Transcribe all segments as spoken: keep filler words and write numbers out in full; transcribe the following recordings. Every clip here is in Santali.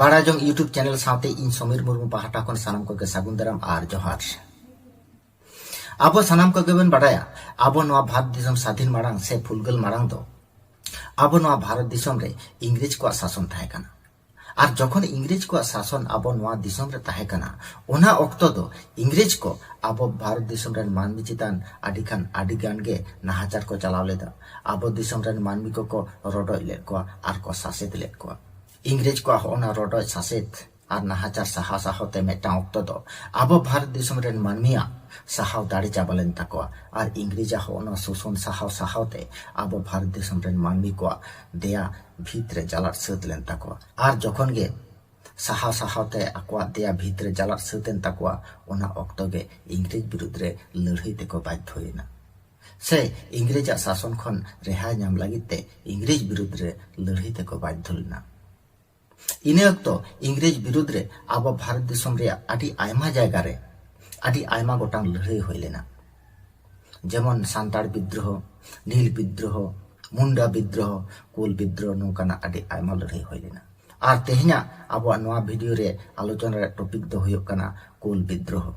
ᱵᱟᱲᱟᱭ ᱡᱚᱝ YouTube channel ᱥᱟᱶᱛᱮ ᱤᱧ ᱥᱚᱢᱤᱨ ᱢᱩᱨᱢᱩ ᱯᱟᱦᱴᱟ ᱠᱷᱚᱱ ᱥᱟᱱᱟᱢ ᱠᱚᱜᱮ ᱥᱟᱹᱜᱩᱱ ᱫᱟᱨᱟᱢ ᱟᱨ ᱡᱚᱦᱟᱨ᱾ ᱟᱵᱚ ᱥᱟᱱᱟᱢ ᱠᱚᱜᱮ ᱵᱚᱱ ᱵᱟᱰᱟᱭᱟ, ᱟᱵᱚ ᱱᱚᱣᱟ ᱵᱷᱟᱨᱚᱛ ᱫᱤᱥᱚᱢ ᱥᱟᱹᱫᱷᱤᱱ ᱢᱟᱲᱟᱝ ᱥᱮ ᱯᱷᱩᱨᱜᱟᱹᱞ ᱢᱟᱲᱟᱝ ᱫᱚ ᱟᱵᱚ ᱱᱚᱣᱟ ᱵᱷᱟᱨᱚᱛ ᱫᱤᱥᱚᱢ ᱨᱮ ᱤᱝᱨᱮᱡᱽ ᱠᱚᱣᱟᱜ ᱥᱟᱥᱚᱱ ᱛᱟᱦᱮᱸ ᱠᱟᱱᱟ᱾ ᱟᱨ ᱡᱚᱠᱷᱚᱱ ᱤᱝᱨᱮᱡᱽ ᱠᱚᱣᱟᱜ ᱥᱟᱥᱚᱱ ᱟᱵᱚ ᱱᱚᱣᱟ ᱫᱤᱥᱚᱢ ᱨᱮ ᱛᱟᱦᱮᱸ ᱠᱟᱱᱟ, ᱚᱱᱟ ᱚᱠᱛᱚ ᱫᱚ ᱤᱝᱨᱮᱡᱽ ᱠᱚ ᱟᱵᱚ ᱵᱷᱟᱨᱚᱛ ᱫᱤᱥᱚᱢ ᱨᱮᱱ ᱢᱟᱹᱱᱢᱤ ᱪᱮᱛᱟᱱ ᱟᱹᱰᱤ ᱠᱷᱟᱱ ᱟᱹᱰᱤ ᱜᱟᱱ ᱜᱮ ᱱᱟᱦᱟᱪᱟᱨ ᱠᱚ ᱪᱟᱞᱟᱣ ᱞᱮᱫᱟ᱾ ᱟᱵᱚ ᱫᱤᱥᱚᱢ ᱨᱮᱱ ᱢᱟᱹᱱᱢᱤ ᱠᱚᱠᱚ ᱨᱚᱰᱚᱡ ᱞᱮᱫ ᱠᱚᱣᱟ ᱟᱨ ᱠᱚ ᱥᱟᱥᱮᱛ ᱞᱮᱫ ᱠᱚᱣᱟ᱾ ᱤᱝᱨᱮᱡᱽ ᱠᱚᱣᱟᱜ ᱦᱚᱸ ᱚᱱᱟ ᱨᱚᱰᱚᱡ ᱥᱟᱥᱮᱛ ᱟᱨ ᱱᱟᱦᱟᱪᱟᱨ ᱥᱟᱦᱟᱣ ᱥᱟᱦᱟᱣ ᱛᱮ ᱢᱤᱫᱴᱟᱝ ᱚᱠᱛᱚ ᱫᱚ ᱟᱵᱚ ᱵᱷᱟᱨᱚᱛ ᱫᱤᱥᱚᱢ ᱨᱮᱱ ᱢᱟᱹᱱᱢᱤᱭᱟᱜ ᱥᱟᱦᱟᱣ ᱫᱟᱲᱮ ᱪᱟᱵᱟ ᱞᱮᱱ ᱛᱟᱠᱚᱣᱟ᱾ ᱟᱨ ᱤᱝᱨᱮᱡᱽ ᱟᱜ ᱦᱚᱸ ᱚᱱᱟ ᱥᱳᱥᱚᱱ ᱥᱟᱦᱟᱣ ᱥᱟᱦᱟᱣ ᱛᱮ ᱟᱵᱚ ᱵᱷᱟᱨᱚᱛ ᱫᱤᱥᱚᱢ ᱨᱮᱱ ᱢᱟᱹᱱᱢᱤ ᱠᱚᱣᱟᱜ ᱫᱮᱭᱟ ᱵᱷᱤᱛ ᱨᱮ ᱡᱟᱞᱟᱫ ᱥᱟᱹᱛ ᱞᱮᱱ ᱛᱟᱠᱚᱣᱟ᱾ ᱟᱨ ᱡᱚᱠᱷᱚᱱ ᱜᱮ ᱥᱟᱦᱟᱣ ᱥᱟᱦᱟᱣ ᱛᱮ ᱟᱠᱚᱣᱟᱜ ᱫᱮᱭᱟ ᱵᱷᱤᱛ ᱨᱮ ᱡᱟᱞᱟᱫ ᱥᱟᱹᱛ ᱮᱱ ᱛᱟᱠᱚᱣᱟ, ᱚᱱᱟ ᱚᱠᱛᱚ ᱜᱮ ᱤᱝᱨᱮᱡᱽ ᱵᱤᱨᱩᱫᱽ ᱨᱮ ᱞᱟᱹᱲᱦᱟᱹᱭ ᱛᱮᱠᱚ ᱵᱟᱫᱽᱫᱷᱚᱭᱮᱱᱟ᱾ ᱥᱮ ᱤᱝᱨᱮᱡᱽ ᱟᱜ ᱥᱟᱥᱚᱱ ᱠᱷᱚᱱ ᱨᱮᱦᱟᱭ ᱧᱟᱢ ᱞᱟᱹᱜᱤᱫ ᱛᱮ ᱤᱝᱨᱮᱡᱽ ᱵᱤᱨᱩᱫᱽ ᱨᱮ ᱞᱟᱹᱲᱦᱟᱹᱭ ᱛᱮᱠᱚ ᱵᱟᱫᱽᱫᱷᱚ ᱞᱮᱱᱟ᱾ ᱤᱱᱟᱹ ᱚᱠᱛᱚ ᱤᱝᱨᱮᱡᱽ ᱵᱤᱨᱩᱫᱽ ᱨᱮ ᱟᱵᱚ ᱵᱷᱟᱨᱚᱛ ᱫᱤᱥᱚᱢ ᱨᱮᱭᱟᱜ ᱟᱹᱰᱤ ᱟᱭᱢᱟ ᱡᱟᱭᱜᱟ ᱨᱮ ᱟᱹᱰᱤ ᱟᱭᱢᱟ ᱜᱚᱴᱟᱝ ᱞᱟᱹᱲᱦᱟᱹᱭ ᱦᱩᱭ ᱞᱮᱱᱟ, ᱡᱮᱢᱚᱱ ᱥᱟᱱᱛᱟᱲ ᱵᱤᱫᱽᱫᱨᱳᱦᱚ, ᱱᱤᱞ ᱵᱤᱫᱽᱫᱨᱳᱦᱚ, ᱢᱩᱱᱰᱟ ᱵᱤᱫᱽᱫᱨᱳᱦᱚ, ᱠᱳᱞ ᱵᱤᱫᱽᱫᱨᱳᱦᱚ, ᱱᱚᱝᱠᱟᱱᱟᱜ ᱟᱹᱰᱤ ᱟᱭᱢᱟ ᱞᱟᱹᱲᱦᱟᱹᱭ ᱦᱩᱭ ᱞᱮᱱᱟ᱾ ᱟᱨ ᱛᱮᱦᱮᱧᱟᱜ ᱟᱵᱚᱣᱟᱜ ᱱᱚᱣᱟ video ᱨᱮ ᱟᱞᱳᱪᱚᱱᱟ ᱨᱮᱭᱟᱜ topic ᱫᱚ ᱦᱩᱭᱩᱜ ᱠᱟᱱᱟ ᱠᱳᱞ ᱵᱤᱫᱽᱫᱨᱳᱦᱚ᱾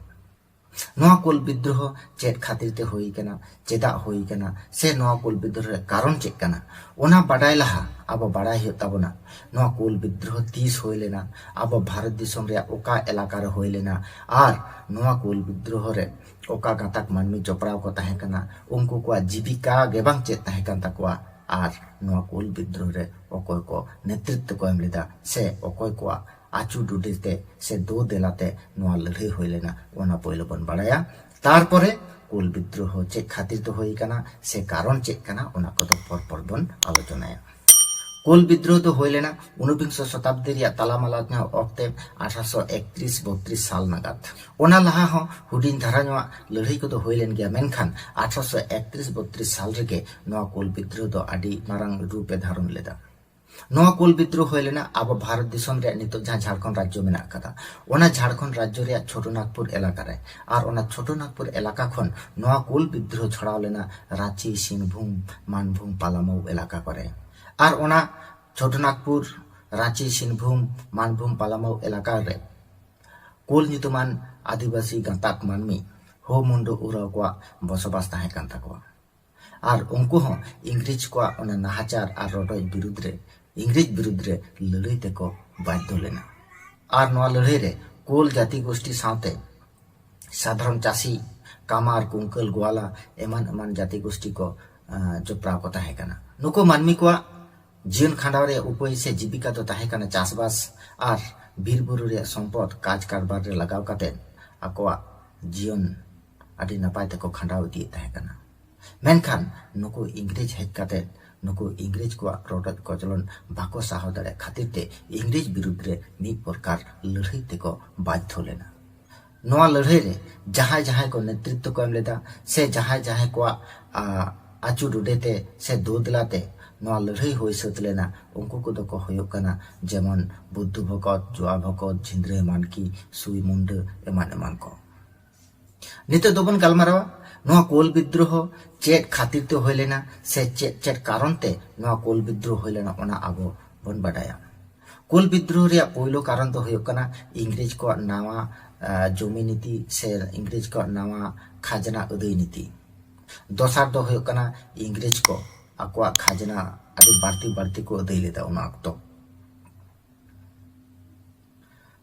ᱱᱚᱣᱟ ᱠᱳᱞ ᱵᱤᱫᱽᱫᱨᱳᱦᱚ ᱪᱮᱫ ᱠᱷᱟᱹᱛᱤᱨ ᱛᱮ ᱦᱩᱭ ᱠᱟᱱᱟ, ᱪᱮᱫᱟᱜ ᱦᱩᱭ ᱠᱟᱱᱟ, ᱥᱮ ᱱᱚᱣᱟ ᱠᱳᱞ ᱵᱤᱫᱽᱫᱨᱳᱦᱚ ᱨᱮ ᱠᱟᱨᱚᱱ ᱪᱮᱫ ᱠᱟᱱᱟ, ᱚᱱᱟ ᱵᱟᱰᱟᱭ ᱞᱟᱦᱟ ᱟᱵᱚ ᱵᱟᱰᱟᱭ ᱦᱩᱭᱩᱜ ᱛᱟᱵᱚᱱᱟ ᱱᱚᱣᱟ ᱠᱳᱞ ᱵᱤᱫᱽᱫᱨᱳᱦᱚ ᱛᱤᱥ ᱦᱩᱭ ᱞᱮᱱᱟ, ᱟᱵᱚ ᱵᱷᱟᱨᱚᱛ ᱫᱤᱥᱚᱢ ᱨᱮᱭᱟᱜ ᱚᱠᱟ ᱮᱞᱟᱠᱟ ᱨᱮ ᱦᱩᱭ ᱞᱮᱱᱟ, ᱟᱨ ᱱᱚᱣᱟ ᱠᱳᱞ ᱵᱤᱫᱽᱫᱨᱳᱦᱚ ᱨᱮ ᱚᱠᱟ ᱜᱟᱛᱟᱠ ᱢᱟᱹᱱᱢᱤ ᱡᱚᱯᱲᱟᱣ ᱠᱚ ᱛᱟᱦᱮᱸ ᱠᱟᱱᱟ, ᱩᱱᱠᱩ ᱠᱚᱣᱟᱜ ᱡᱤᱵᱤᱠᱟ ᱜᱮ ᱵᱟᱝ ᱪᱮᱫ ᱛᱟᱦᱮᱸ ᱠᱟᱱ ᱛᱟᱠᱚᱣᱟ, ᱟᱨ ᱱᱚᱣᱟ ᱠᱳᱞ ᱵᱤᱫᱽᱫᱨᱳᱦᱚ ᱨᱮ ᱚᱠᱚᱭ ᱠᱚ ᱱᱮᱛᱨᱤᱛᱵ ᱠᱚ ᱮᱢ ᱞᱮᱫᱟ ᱥᱮ ᱚᱠᱚᱭ ᱠᱚᱣᱟᱜ ᱟᱹᱪᱩ ᱰᱩᱰᱤᱨ ᱛᱮ ᱥᱮ ᱫᱳ ᱫᱮᱞᱟ ᱛᱮ ᱱᱚᱣᱟ ᱞᱟᱹᱲᱦᱟᱹᱭ ᱦᱩᱭ ᱞᱮᱱᱟ, ᱚᱱᱟ ᱯᱳᱭᱞᱳ ᱵᱚᱱ ᱵᱟᱲᱟᱭᱟ᱾ ᱛᱟᱨᱯᱚᱨᱮ ᱠᱳᱞ ᱵᱤᱫᱽᱫᱨᱳᱦᱚ ᱪᱮᱫ ᱠᱷᱟᱹᱛᱤᱨ ᱛᱮ ᱦᱩᱭ ᱠᱟᱱᱟ ᱥᱮ ᱠᱟᱨᱚᱱ ᱪᱮᱫ ᱠᱟᱱᱟ, ᱚᱱᱟ ᱠᱚᱫᱚ ᱯᱚᱨ ᱯᱚᱨ ᱵᱚᱱ ᱟᱞᱳᱪᱚᱱᱟᱭᱟ᱾ ᱠᱳᱞ ᱵᱤᱫᱽᱫᱨᱳᱦᱚ ᱫᱚ ᱦᱩᱭ ᱞᱮᱱᱟ ᱩᱱᱵᱤᱝᱥᱚ ᱥᱚᱛᱟᱵᱫᱤ ᱨᱮᱭᱟᱜ ᱛᱟᱞᱟᱢᱟᱞᱟ ᱧᱚᱜ ᱚᱠᱛᱮ ᱟᱴᱷᱨᱚᱥᱚ ᱮᱠᱛᱨᱤᱥ ᱵᱚᱛᱛᱨᱤᱥ ᱥᱟᱞ ᱱᱟᱜᱟᱫ᱾ ᱚᱱᱟ ᱞᱟᱦᱟ ᱦᱚᱸ ᱦᱩᱰᱤᱧ ᱫᱷᱟᱨᱟ ᱧᱚᱜ ᱞᱟᱹᱲᱦᱟᱹᱭ ᱠᱚᱫᱚ ᱦᱩᱭ ᱞᱮᱱ ᱜᱮᱭᱟ, ᱢᱮᱱᱠᱷᱟᱱ ᱟᱴᱷᱨᱚᱥᱚ ᱮᱠᱛᱨᱤᱥ ᱵᱚᱛᱛᱨᱤᱥ ᱥᱟᱞ ᱨᱮᱜᱮ ᱱᱚᱣᱟ ᱠᱳᱞ ᱵᱤᱫᱽᱫᱨᱳᱦᱚ ᱫᱚ ᱟᱹᱰᱤ ᱢᱟᱨᱟᱝ ᱨᱩᱯ ᱮ ᱫᱷᱟᱨᱚᱱ ᱞᱮᱫᱟ᱾ ᱱᱚᱣᱟ ᱠᱳᱞ ᱵᱤᱫᱽᱫᱨᱳᱦᱚ ᱦᱩᱭ ᱞᱮᱱᱟ ᱟᱵᱚ ᱵᱷᱟᱨᱚᱛ ᱫᱤᱥᱚᱢ ᱨᱮᱭᱟᱜ ᱱᱤᱛᱚᱜ ᱡᱟᱦᱟᱸ ᱡᱷᱟᱲᱠᱷᱚᱸᱰ ᱨᱟᱡᱽᱡᱚ ᱢᱮᱱᱟᱜ ᱟᱠᱟᱫᱟ, ᱚᱱᱟ ᱡᱷᱟᱲᱠᱷᱚᱸᱰ ᱨᱟᱡᱽᱡᱚ ᱨᱮᱭᱟᱜ ᱪᱷᱳᱴᱳ ᱱᱟᱜᱽᱯᱩᱨ ᱮᱞᱟᱠᱟ ᱨᱮ᱾ ᱟᱨ ᱚᱱᱟ ᱪᱷᱳᱴᱳ ᱱᱟᱜᱽᱯᱩᱨ ᱮᱞᱟᱠᱟ ᱠᱷᱚᱱ ᱱᱚᱣᱟ ᱠᱳᱞ ᱵᱤᱫᱽᱫᱨᱳᱦᱚ ᱪᱷᱚᱲᱟᱣ ᱞᱮᱱᱟ ᱨᱟᱸᱪᱤ, ᱥᱤᱝᱵᱷᱩᱢ, ᱢᱟᱱᱵᱷᱩᱢ, ᱯᱟᱞᱟᱢᱩ ᱮᱞᱟᱠᱟ ᱠᱚᱨᱮ᱾ ᱟᱨ ᱚᱱᱟ ᱪᱷᱳᱴᱳ ᱱᱟᱜᱽᱯᱩᱨ ᱨᱟᱸᱪᱤ, ᱥᱤᱝᱵᱷᱩᱢ, ᱢᱟᱱᱵᱷᱩᱢ, ᱯᱟᱞᱟᱢᱳ ᱮᱞᱟᱠᱟ ᱨᱮ ᱠᱳᱞ ᱧᱩᱛᱩᱢᱟᱱ ᱟᱹᱫᱤᱵᱟᱹᱥᱤ ᱜᱟᱸᱛᱟᱠ ᱢᱟᱹᱱᱢᱤ ᱦᱳ ᱢᱩᱱᱰᱩ ᱩᱨᱟᱣ ᱠᱚᱣᱟᱜ ᱵᱚᱥᱚᱵᱟᱥ ᱛᱟᱦᱮᱸ ᱠᱟᱱ ᱛᱟᱠᱚᱣᱟ᱾ ᱟᱨ ᱩᱱᱠᱩ ᱦᱚᱸ ᱤᱝᱨᱮᱡᱽ ᱠᱚᱣᱟᱜ ᱚᱱᱟ ᱱᱟᱦᱟᱪᱟᱨ ᱟᱨ ᱨᱚᱰᱚᱡ ᱵᱤᱨᱩᱫᱽ ᱨᱮ, ᱤᱝᱨᱮᱡᱽ ᱵᱤᱨᱩᱫᱽ ᱨᱮ ᱞᱟᱹᱲᱦᱟᱹᱭ ᱛᱮᱠᱚ ᱵᱟᱫᱽᱫᱷᱚ ᱞᱮᱱᱟ᱾ ᱟᱨ ᱱᱚᱣᱟ ᱞᱟᱹᱲᱦᱟᱹᱭ ᱨᱮ ᱠᱳᱞ ᱡᱟᱹᱛᱤ ᱜᱳᱥᱴᱤ ᱥᱟᱶᱛᱮ ᱥᱟᱫᱷᱟᱨᱚᱱ ᱪᱟᱹᱥᱤ, ᱠᱟᱢᱟᱨ, ᱠᱩᱝᱠᱟᱹᱞ, ᱜᱳᱣᱟᱞᱟ ᱮᱢᱟᱱ ᱮᱢᱟᱱ ᱡᱟᱹᱛᱤ ᱜᱳᱥᱴᱤ ᱠᱚ, ᱟᱸ, ᱡᱚᱯᱲᱟᱣ ᱠᱚ ᱛᱟᱦᱮᱸ ᱠᱟᱱᱟ᱾ ᱱᱩᱠᱩ ᱢᱟᱹᱱᱢᱤ ᱠᱚᱣᱟᱜ ᱡᱤᱭᱚᱱ ᱠᱷᱟᱸᱰᱟᱣ ᱨᱮᱭᱟᱜ ᱩᱯᱟᱹᱭ ᱥᱮ ᱡᱤᱵᱤᱠᱟ ᱫᱚ ᱛᱟᱦᱮᱸ ᱠᱟᱱᱟ ᱪᱟᱥᱵᱟᱥ ᱟᱨ ᱵᱤᱨ ᱵᱩᱨᱩ ᱨᱮᱭᱟᱜ ᱥᱚᱢᱯᱚᱫ ᱠᱟᱡᱽ ᱠᱟᱨᱵᱟᱨ ᱨᱮ ᱞᱟᱜᱟᱣ ᱠᱟᱛᱮ ᱟᱠᱚᱣᱟᱜ ᱡᱤᱭᱚᱱ ᱟᱹᱰᱤ ᱱᱟᱯᱟᱭ ᱛᱮᱠᱚ ᱠᱷᱟᱸᱰᱟᱣ ᱤᱫᱤᱭᱮᱫ ᱛᱟᱦᱮᱸ ᱠᱟᱱᱟ᱾ ᱢᱮᱱᱠᱷᱟᱱ ᱱᱩᱠᱩ ᱤᱝᱨᱮᱡᱽ ᱦᱮᱡ ᱠᱟᱛᱮ ᱱᱩᱠᱩ ᱤᱝᱨᱮᱡᱽ ᱠᱚᱣᱟᱜ ᱨᱚᱰᱚᱡ ᱠᱚᱪᱞᱚᱱ ᱵᱟᱠᱚ ᱥᱟᱦᱟᱣ ᱫᱟᱲᱮᱭᱟᱜ ᱠᱷᱟᱹᱛᱤᱨ ᱛᱮ ᱤᱝᱨᱮᱡᱽ ᱵᱤᱨᱩᱫᱽ ᱨᱮ ᱢᱤᱫ ᱯᱨᱚᱠᱟᱨ ᱞᱟᱹᱲᱦᱟᱹᱭ ᱛᱮᱠᱚ ᱵᱟᱫᱽᱫᱷᱚ ᱞᱮᱱᱟ᱾ ᱱᱚᱣᱟ ᱞᱟᱹᱲᱦᱟᱹᱭ ᱨᱮ ᱡᱟᱦᱟᱸᱭ ᱡᱟᱦᱟᱸᱭ ᱠᱚ ᱱᱮᱛᱨᱤᱛᱵ ᱠᱚ ᱮᱢ ᱞᱮᱫᱟ ᱥᱮ ᱡᱟᱦᱟᱸᱭ ᱡᱟᱦᱟᱸᱭ ᱠᱚᱣᱟᱜ, ᱟ, ᱟᱹᱪᱩ ᱰᱚᱰᱮ ᱛᱮ ᱥᱮ ᱫᱳᱫᱽᱞᱟ ᱛᱮ ᱱᱚᱣᱟ ᱞᱟᱹᱲᱦᱟᱹᱭ ᱦᱩᱭ ᱥᱟᱹᱛ ᱞᱮᱱᱟ, ᱩᱱᱠᱩ ᱠᱚᱫᱚ ᱠᱚ ᱦᱩᱭᱩᱜ ᱠᱟᱱᱟ ᱡᱮᱢᱚᱱ ᱵᱩᱫᱽᱫᱷᱩ ᱵᱷᱚᱠᱚᱛ, ᱡᱳᱣᱟ ᱵᱷᱚᱠᱚᱛ, ᱡᱷᱤᱱᱫᱽᱨᱟᱹ ᱢᱟᱱᱠᱤ, ᱥᱩᱭ ᱢᱩᱱᱰᱟᱹ ᱮᱢᱟᱱ ᱮᱢᱟᱱ ᱠᱚ᱾ ᱱᱤᱛᱚᱜ ᱫᱚᱵᱚᱱ ᱜᱟᱞᱢᱟᱨᱟᱣᱟ ᱱᱚᱣᱟ ᱠᱳᱞ ᱵᱤᱫᱽᱫᱨᱳᱦᱚ ᱪᱮᱫ ᱠᱷᱟᱹᱛᱤᱨ ᱛᱮ ᱦᱩᱭ ᱞᱮᱱᱟ ᱥᱮ ᱪᱮᱫ ᱪᱮᱫ ᱠᱟᱨᱚᱱ ᱛᱮ ᱱᱚᱣᱟ ᱠᱳᱞ ᱵᱤᱫᱽᱫᱨᱳᱦᱚ ᱦᱩᱭ ᱞᱮᱱᱟ, ᱚᱱᱟ ᱟᱵᱚ ᱵᱚᱱ ᱵᱟᱰᱟᱭᱟ᱾ ᱠᱳᱞ ᱵᱤᱫᱽᱫᱨᱳᱦᱚ ᱨᱮᱭᱟᱜ ᱯᱳᱭᱞᱳ ᱠᱟᱨᱚᱱ ᱫᱚ ᱦᱩᱭᱩᱜ ᱠᱟᱱᱟ ᱤᱝᱨᱮᱡᱽ ᱠᱚᱣᱟᱜ ᱱᱟᱣᱟ, ᱟ, ᱡᱚᱢᱤ ᱱᱤᱛᱤ ᱥᱮ ᱤᱝᱨᱮᱡᱽ ᱠᱚᱣᱟᱜ ᱱᱟᱣᱟ ᱠᱷᱟᱡᱽᱱᱟ ᱟᱹᱫᱟᱹᱭ ᱱᱤᱛᱤ᱾ ᱫᱚᱥᱟᱨ ᱫᱚ ᱦᱩᱭᱩᱜ ᱠᱟᱱᱟ ᱤᱝᱨᱮᱡᱽ ᱠᱚ ᱟᱠᱚᱣᱟᱜ ᱠᱷᱟᱡᱽᱱᱟ ᱟᱹᱰᱤ ᱵᱟᱹᱲᱛᱤ ᱵᱟᱹᱲᱛᱤ ᱠᱚ ᱟᱹᱫᱟᱹᱭ ᱞᱮᱫᱟ ᱚᱱᱟ ᱚᱠᱛᱚ᱾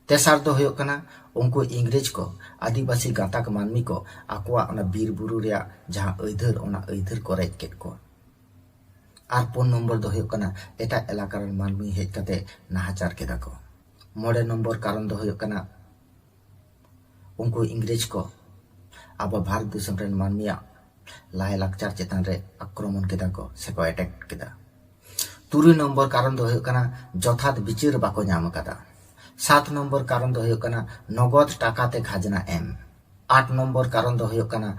ᱛᱮᱥᱟᱨ ᱫᱚ ᱦᱩᱭᱩᱜ ᱠᱟᱱᱟ ᱩᱱᱠᱩ ᱤᱝᱨᱮᱡᱽ ᱠᱚ ᱟᱹᱫᱤᱵᱟᱹᱥᱤ ᱜᱟᱛᱟᱠ ᱢᱟᱹᱱᱢᱤ ᱠᱚ ᱟᱠᱚᱣᱟᱜ ᱚᱱᱟ ᱵᱤᱨ ᱵᱩᱨᱩ ᱨᱮᱭᱟᱜ ᱡᱟᱦᱟᱸ ᱟᱹᱭᱫᱟᱹᱨ, ᱚᱱᱟ ᱟᱹᱭᱫᱟᱹᱨ ᱠᱚ ᱨᱮᱡ ᱠᱮᱫ ᱠᱚᱣᱟ᱾ ᱟᱨ ᱯᱩᱱ ᱱᱚᱢᱵᱚᱨ ᱫᱚ ᱦᱩᱭᱩᱜ ᱠᱟᱱᱟ ᱮᱴᱟᱜ ᱮᱞᱟᱠᱟ ᱨᱮᱱ ᱢᱟᱹᱱᱢᱤ ᱦᱮᱡ ᱠᱟᱛᱮ ᱱᱟᱦᱟᱪᱟᱨ ᱠᱮᱫᱟ ᱠᱚ᱾ ᱢᱚᱬᱮ ᱱᱚᱢᱵᱚᱨ ᱠᱟᱨᱚᱱ ᱫᱚ ᱦᱩᱭᱩᱜ ᱠᱟᱱᱟ ᱩᱱᱠᱩ ᱤᱝᱨᱮᱡᱽ ᱠᱚ ᱟᱵᱚ ᱵᱷᱟᱨᱚᱛ ᱫᱤᱥᱚᱢ ᱨᱮᱱ ᱢᱟᱹᱱᱢᱤᱭᱟᱜ ᱞᱟᱭ ᱞᱟᱠᱪᱟᱨ ᱪᱮᱛᱟᱱ ᱨᱮ ᱟᱠᱨᱚᱢᱚᱱ ᱠᱮᱫᱟ ᱠᱚ ᱥᱮ ᱠᱚ ᱮᱴᱮᱠ ᱠᱮᱫᱟ᱾ ᱛᱩᱨᱩᱭ ᱱᱚᱢᱵᱚᱨ ᱠᱟᱨᱚᱱ ᱫᱚ ᱦᱩᱭᱩᱜ ᱠᱟᱱᱟ ᱡᱚᱛᱷᱟᱛ ᱵᱤᱪᱟᱹᱨ ᱵᱟᱠᱚ ᱧᱟᱢ ᱟᱠᱟᱫᱟ᱾ ᱥᱟᱛ ᱱᱚᱢᱵᱚᱨ ᱠᱟᱨᱚᱱ ᱫᱚ ᱦᱩᱭᱩᱜ ᱠᱟᱱᱟ ᱱᱚᱜᱚᱫ ᱴᱟᱠᱟ ᱛᱮ ᱠᱷᱟᱡᱽᱱᱟ ᱮᱢ᱾ ᱟᱴ ᱱᱚᱢᱵᱚᱨ ᱠᱟᱨᱚᱱ ᱫᱚ ᱦᱩᱭᱩᱜ ᱠᱟᱱᱟ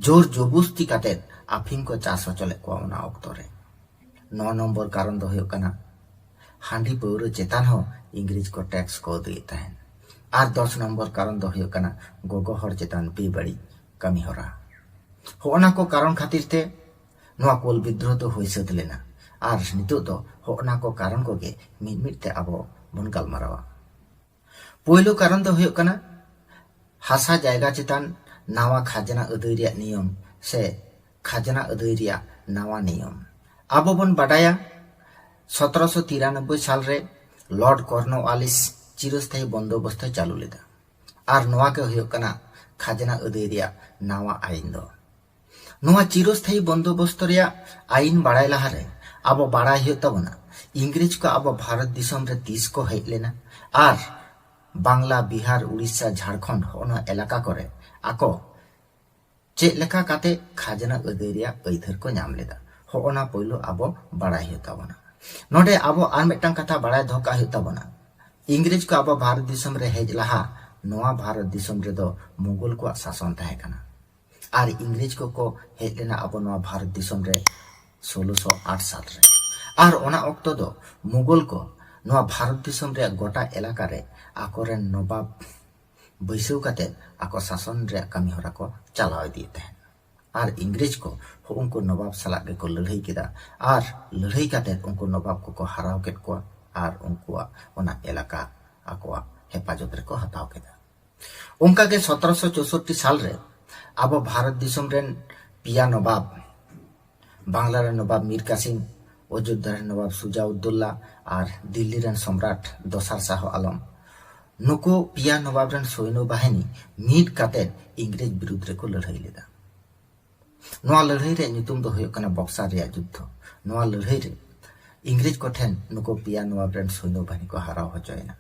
ᱡᱳᱨ ᱡᱚᱵᱩᱥᱛᱤ ᱠᱟᱛᱮ ᱟᱯᱷᱤᱝ ᱠᱚ ᱪᱟᱥ ᱦᱚᱪᱚ ᱞᱮᱫ ᱠᱚᱣᱟ ᱚᱱᱟ ᱚᱠᱛᱚ ᱨᱮ᱾ ᱱᱚ ᱱᱚᱢᱵᱚᱨ ᱠᱟᱨᱚᱱ ᱫᱚ ᱦᱩᱭᱩᱜ ᱠᱟᱱᱟ ᱦᱟᱺᱰᱤ ᱯᱟᱹᱣᱨᱟᱹ ᱪᱮᱛᱟᱱ ᱦᱚᱸ ᱤᱝᱨᱮᱡᱽ ᱠᱚ ᱴᱮᱠᱥ ᱠᱚ ᱟᱹᱫᱟᱹᱭᱮᱫ ᱛᱟᱦᱮᱸᱫ᱾ ᱟᱨ ᱫᱚᱥ ᱱᱚᱢᱵᱚᱨ ᱠᱟᱨᱚᱱ ᱫᱚ ᱦᱩᱭᱩᱜ ᱠᱟᱱᱟ ᱜᱚᱜᱚ ᱦᱚᱲ ᱪᱮᱛᱟᱱ ᱵᱮᱵᱟᱹᱲᱤᱡ ᱠᱟᱹᱢᱤ ᱦᱚᱨᱟ᱾ ᱦᱚᱸᱜᱼᱚ ᱱᱟ ᱠᱚ ᱠᱟᱨᱚᱱ ᱠᱷᱟᱹᱛᱤᱨ ᱛᱮ ᱱᱚᱣᱟ ᱠᱳᱞ ᱵᱤᱫᱽᱫᱨᱳᱦᱚ ᱫᱚ ᱦᱩᱭ ᱥᱟᱹᱛ ᱞᱮᱱᱟ᱾ ᱟᱨ ᱱᱤᱛᱚᱜ ᱫᱚ ᱦᱚᱸᱜᱼᱱᱟ ᱠᱚ ᱠᱟᱨᱚᱱ ᱠᱚᱜᱮ ᱢᱤᱫ ᱢᱤᱫ ᱛᱮ ᱟᱵᱚ ᱵᱚᱱ ᱜᱟᱞᱢᱟᱨᱟᱣᱟ᱾ ᱯᱳᱭᱞᱳ ᱠᱟᱨᱚᱱ ᱫᱚ ᱦᱩᱭᱩᱜ ᱠᱟᱱᱟ ᱦᱟᱥᱟ ᱡᱟᱭᱜᱟ ᱪᱮᱛᱟᱱ ᱱᱟᱣᱟ ᱠᱷᱟᱡᱽᱱᱟ ᱟᱹᱫᱟᱹᱭ ᱨᱮᱭᱟᱜ ᱱᱤᱭᱚᱢ ᱥᱮ ᱠᱷᱟᱡᱽᱱᱟ ᱟᱹᱫᱟᱹᱭ ᱨᱮᱭᱟᱜ ᱱᱟᱣᱟ ᱱᱤᱭᱚᱢ᱾ ᱟᱵᱚ ᱵᱚᱱ ᱵᱟᱰᱟᱭᱟ ᱥᱚᱛᱨᱚᱥᱚ ᱛᱤᱨᱟᱱᱚᱵᱵᱳᱭ ᱥᱟᱞ ᱨᱮ ᱞᱚᱨᱰ ᱠᱚᱨᱱᱳᱣᱟᱞᱤᱥ ᱪᱤᱨᱚᱥᱛᱷᱟᱭᱤ ᱵᱚᱱᱫᱳᱵᱚᱥᱛᱚᱭ ᱪᱟᱹᱞᱩ ᱞᱮᱫᱟ᱾ ᱟᱨ ᱱᱚᱣᱟ ᱜᱮ ᱦᱩᱭᱩᱜ ᱠᱟᱱᱟ ᱠᱷᱟᱡᱽᱱᱟ ᱟᱹᱫᱟᱹᱭ ᱨᱮᱭᱟᱜ ᱱᱟᱣᱟ ᱟᱭᱤᱱ ᱫᱚ᱾ ᱱᱚᱣᱟ ᱪᱤᱨᱚᱥᱛᱷᱟᱭᱤ ᱵᱚᱱᱫᱳᱵᱚᱥᱛᱚ ᱨᱮᱭᱟᱜ ᱟᱭᱤᱱ ᱵᱟᱲᱟᱭ ᱞᱟᱦᱟᱨᱮ ᱟᱵᱚ ᱵᱟᱲᱟᱭ ᱦᱩᱭᱩᱜ ᱛᱟᱵᱚᱱᱟ ᱤᱝᱨᱮᱡᱽ ᱠᱚ ᱟᱵᱚ ᱵᱷᱟᱨᱚᱛ ᱫᱤᱥᱚᱢ ᱨᱮ ᱛᱤᱥ ᱠᱚ ᱦᱮᱡ ᱞᱮᱱᱟ ᱟᱨ ᱵᱟᱝᱞᱟ, ᱵᱤᱦᱟᱨ, ᱩᱲᱤᱥᱥᱟ, ᱡᱷᱟᱲᱠᱷᱚᱸᱰ ᱦᱚᱸᱜᱼᱚ ᱱᱚᱣᱟ ᱮᱞᱟᱠᱟ ᱠᱚᱨᱮ ᱟᱠᱚ ᱪᱮᱫ ᱞᱮᱠᱟ ᱠᱟᱛᱮ ᱠᱷᱟᱡᱽᱱᱟ ᱟᱹᱫᱟᱹᱭ ᱨᱮᱭᱟᱜ ᱟᱹᱭᱫᱟᱹᱨ ᱠᱚ ᱧᱟᱢ ᱞᱮᱫᱟ, ᱦᱚᱸᱜᱼᱚ ᱱᱟ ᱯᱳᱭᱞᱳ ᱟᱵᱚ ᱵᱟᱲᱟᱭ ᱦᱩᱭᱩᱜ ᱛᱟᱵᱚᱱᱟ᱾ ᱱᱚᱰᱮ ᱟᱵᱚ ᱟᱨ ᱢᱤᱫᱴᱟᱝ ᱠᱟᱛᱷᱟ ᱵᱟᱲᱟᱭ ᱫᱚᱦᱚ ᱠᱟᱜ ᱦᱩᱭᱩᱜ ᱛᱟᱵᱚᱱᱟ᱾ ᱤᱝᱨᱮᱡᱽ ᱠᱚ ᱟᱵᱚ ᱵᱷᱟᱨᱚᱛ ᱫᱤᱥᱚᱢ ᱨᱮ ᱦᱮᱡ ᱞᱟᱦᱟ ᱱᱚᱣᱟ ᱵᱷᱟᱨᱚᱛ ᱫᱤᱥᱚᱢ ᱨᱮᱫᱚ ᱢᱩᱜᱚᱞ ᱠᱚᱣᱟᱜ ᱥᱟᱥᱚᱱ ᱛᱟᱦᱮᱸ ᱠᱟᱱᱟ᱾ ᱟᱨ ᱤᱝᱨᱮᱡᱽ ᱠᱚᱠᱚ ᱦᱮᱡ ᱞᱮᱱᱟ ᱟᱵᱚ ᱱᱚᱣᱟ ᱵᱷᱟᱨᱚᱛ ᱫᱤᱥᱚᱢ ᱨᱮ ᱥᱳᱞᱳᱥᱚ ᱟᱴ ᱥᱟᱞ ᱨᱮ᱾ ᱟᱨ ᱚᱱᱟ ᱚᱠᱛᱚ ᱫᱚ ᱢᱩᱜᱚᱞ ᱠᱚ ᱱᱚᱣᱟ ᱵᱷᱟᱨᱚᱛ ᱫᱤᱥᱚᱢ ᱨᱮᱭᱟᱜ ᱜᱚᱴᱟ ᱮᱞᱟᱠᱟ ᱨᱮ ᱟᱠᱚᱨᱮᱱ ᱱᱚᱵᱟᱵ ᱵᱟᱹᱭᱥᱟᱹᱣ ᱠᱟᱛᱮ ᱟᱠᱚ ᱥᱟᱥᱚᱱ ᱨᱮᱭᱟᱜ ᱠᱟᱹᱢᱤ ᱦᱚᱨᱟ ᱠᱚ ᱪᱟᱞᱟᱣ ᱤᱫᱤᱭᱮᱫ ᱛᱟᱦᱮᱸᱫ᱾ ᱟᱨ ᱤᱝᱨᱮᱡᱽ ᱠᱚ ᱩᱱᱠᱩ ᱱᱚᱵᱟᱵ ᱥᱟᱞᱟᱜ ᱜᱮᱠᱚ ᱞᱟᱹᱲᱦᱟᱹᱭ ᱠᱮᱫᱟ᱾ ᱟᱨ ᱞᱟᱹᱲᱦᱟᱹᱭ ᱠᱟᱛᱮ ᱩᱱᱠᱩ ᱱᱚᱵᱟᱵ ᱠᱚᱠᱚ ᱦᱟᱨᱟᱣ ᱠᱮᱫ ᱠᱚᱣᱟ᱾ ᱟᱨ ᱩᱱᱠᱩᱣᱟᱜ ᱚᱱᱟ ᱮᱞᱟᱠᱟ ᱟᱠᱚᱣᱟᱜ ᱦᱮᱯᱟᱡᱚᱛ ᱨᱮᱠᱚ ᱦᱟᱛᱟᱣ ᱠᱮᱫᱟ᱾ ᱚᱱᱠᱟᱜᱮ ᱥᱚᱛᱨᱚᱥᱚ ᱪᱳᱥᱳᱴᱴᱤ ᱥᱟᱞᱨᱮ ᱟᱵᱚ ᱵᱷᱟᱨᱚᱛ ᱫᱤᱥᱚᱢ ᱨᱮᱱ ᱯᱮᱭᱟ ᱱᱚᱵᱟᱵ, ᱵᱟᱝᱞᱟ ᱨᱮᱱ ᱱᱚᱵᱟᱵ ᱢᱤᱨ ᱠᱟᱥᱤᱢ, ᱚᱡᱳᱫᱽᱫᱷᱟ ᱨᱮᱱ ᱱᱚᱵᱟᱵ ᱥᱩᱡᱟᱩᱫᱽᱫᱳᱞᱞᱟ ᱟᱨ ᱫᱤᱞᱞᱤ ᱨᱮᱱ ᱥᱚᱢᱨᱟᱴ ᱫᱚᱥᱟᱨ ᱥᱟᱦᱚ ᱟᱞᱚᱢ, ᱱᱩᱠᱩ ᱯᱮᱭᱟ ᱱᱚᱵᱟᱵ ᱨᱮᱱ ᱥᱳᱭᱱᱚ ᱵᱟᱦᱤᱱᱤ ᱢᱤᱫ ᱠᱟᱛᱮ ᱤᱝᱨᱮᱡᱽ ᱵᱤᱨᱩᱫᱽ ᱨᱮᱠᱚ ᱞᱟᱹᱲᱦᱟᱹᱭ ᱞᱮᱫᱟ᱾ ᱱᱚᱣᱟ ᱞᱟᱹᱲᱦᱟᱹᱭ ᱨᱮᱭᱟᱜ ᱧᱩᱛᱩᱢ ᱫᱚ ᱦᱩᱭᱩᱜ ᱠᱟᱱᱟ ᱵᱚᱠᱥᱟᱨ ᱨᱮᱭᱟᱜ ᱡᱩᱫᱽᱫᱷᱚ᱾ ᱱᱚᱣᱟ ᱞᱟᱹᱲᱦᱟᱹᱭ ᱨᱮ ᱤᱝᱨᱮᱡᱽ ᱠᱚᱴᱷᱮᱱ ᱱᱩᱠᱩ ᱯᱮᱭᱟ ᱱᱚᱣᱟᱵ ᱨᱮᱱ ᱥᱳᱭᱱᱚ ᱵᱟᱦᱤᱱᱤ ᱠᱚ ᱦᱟᱨᱟᱣ ᱦᱚᱪᱚᱭᱮᱱᱟ᱾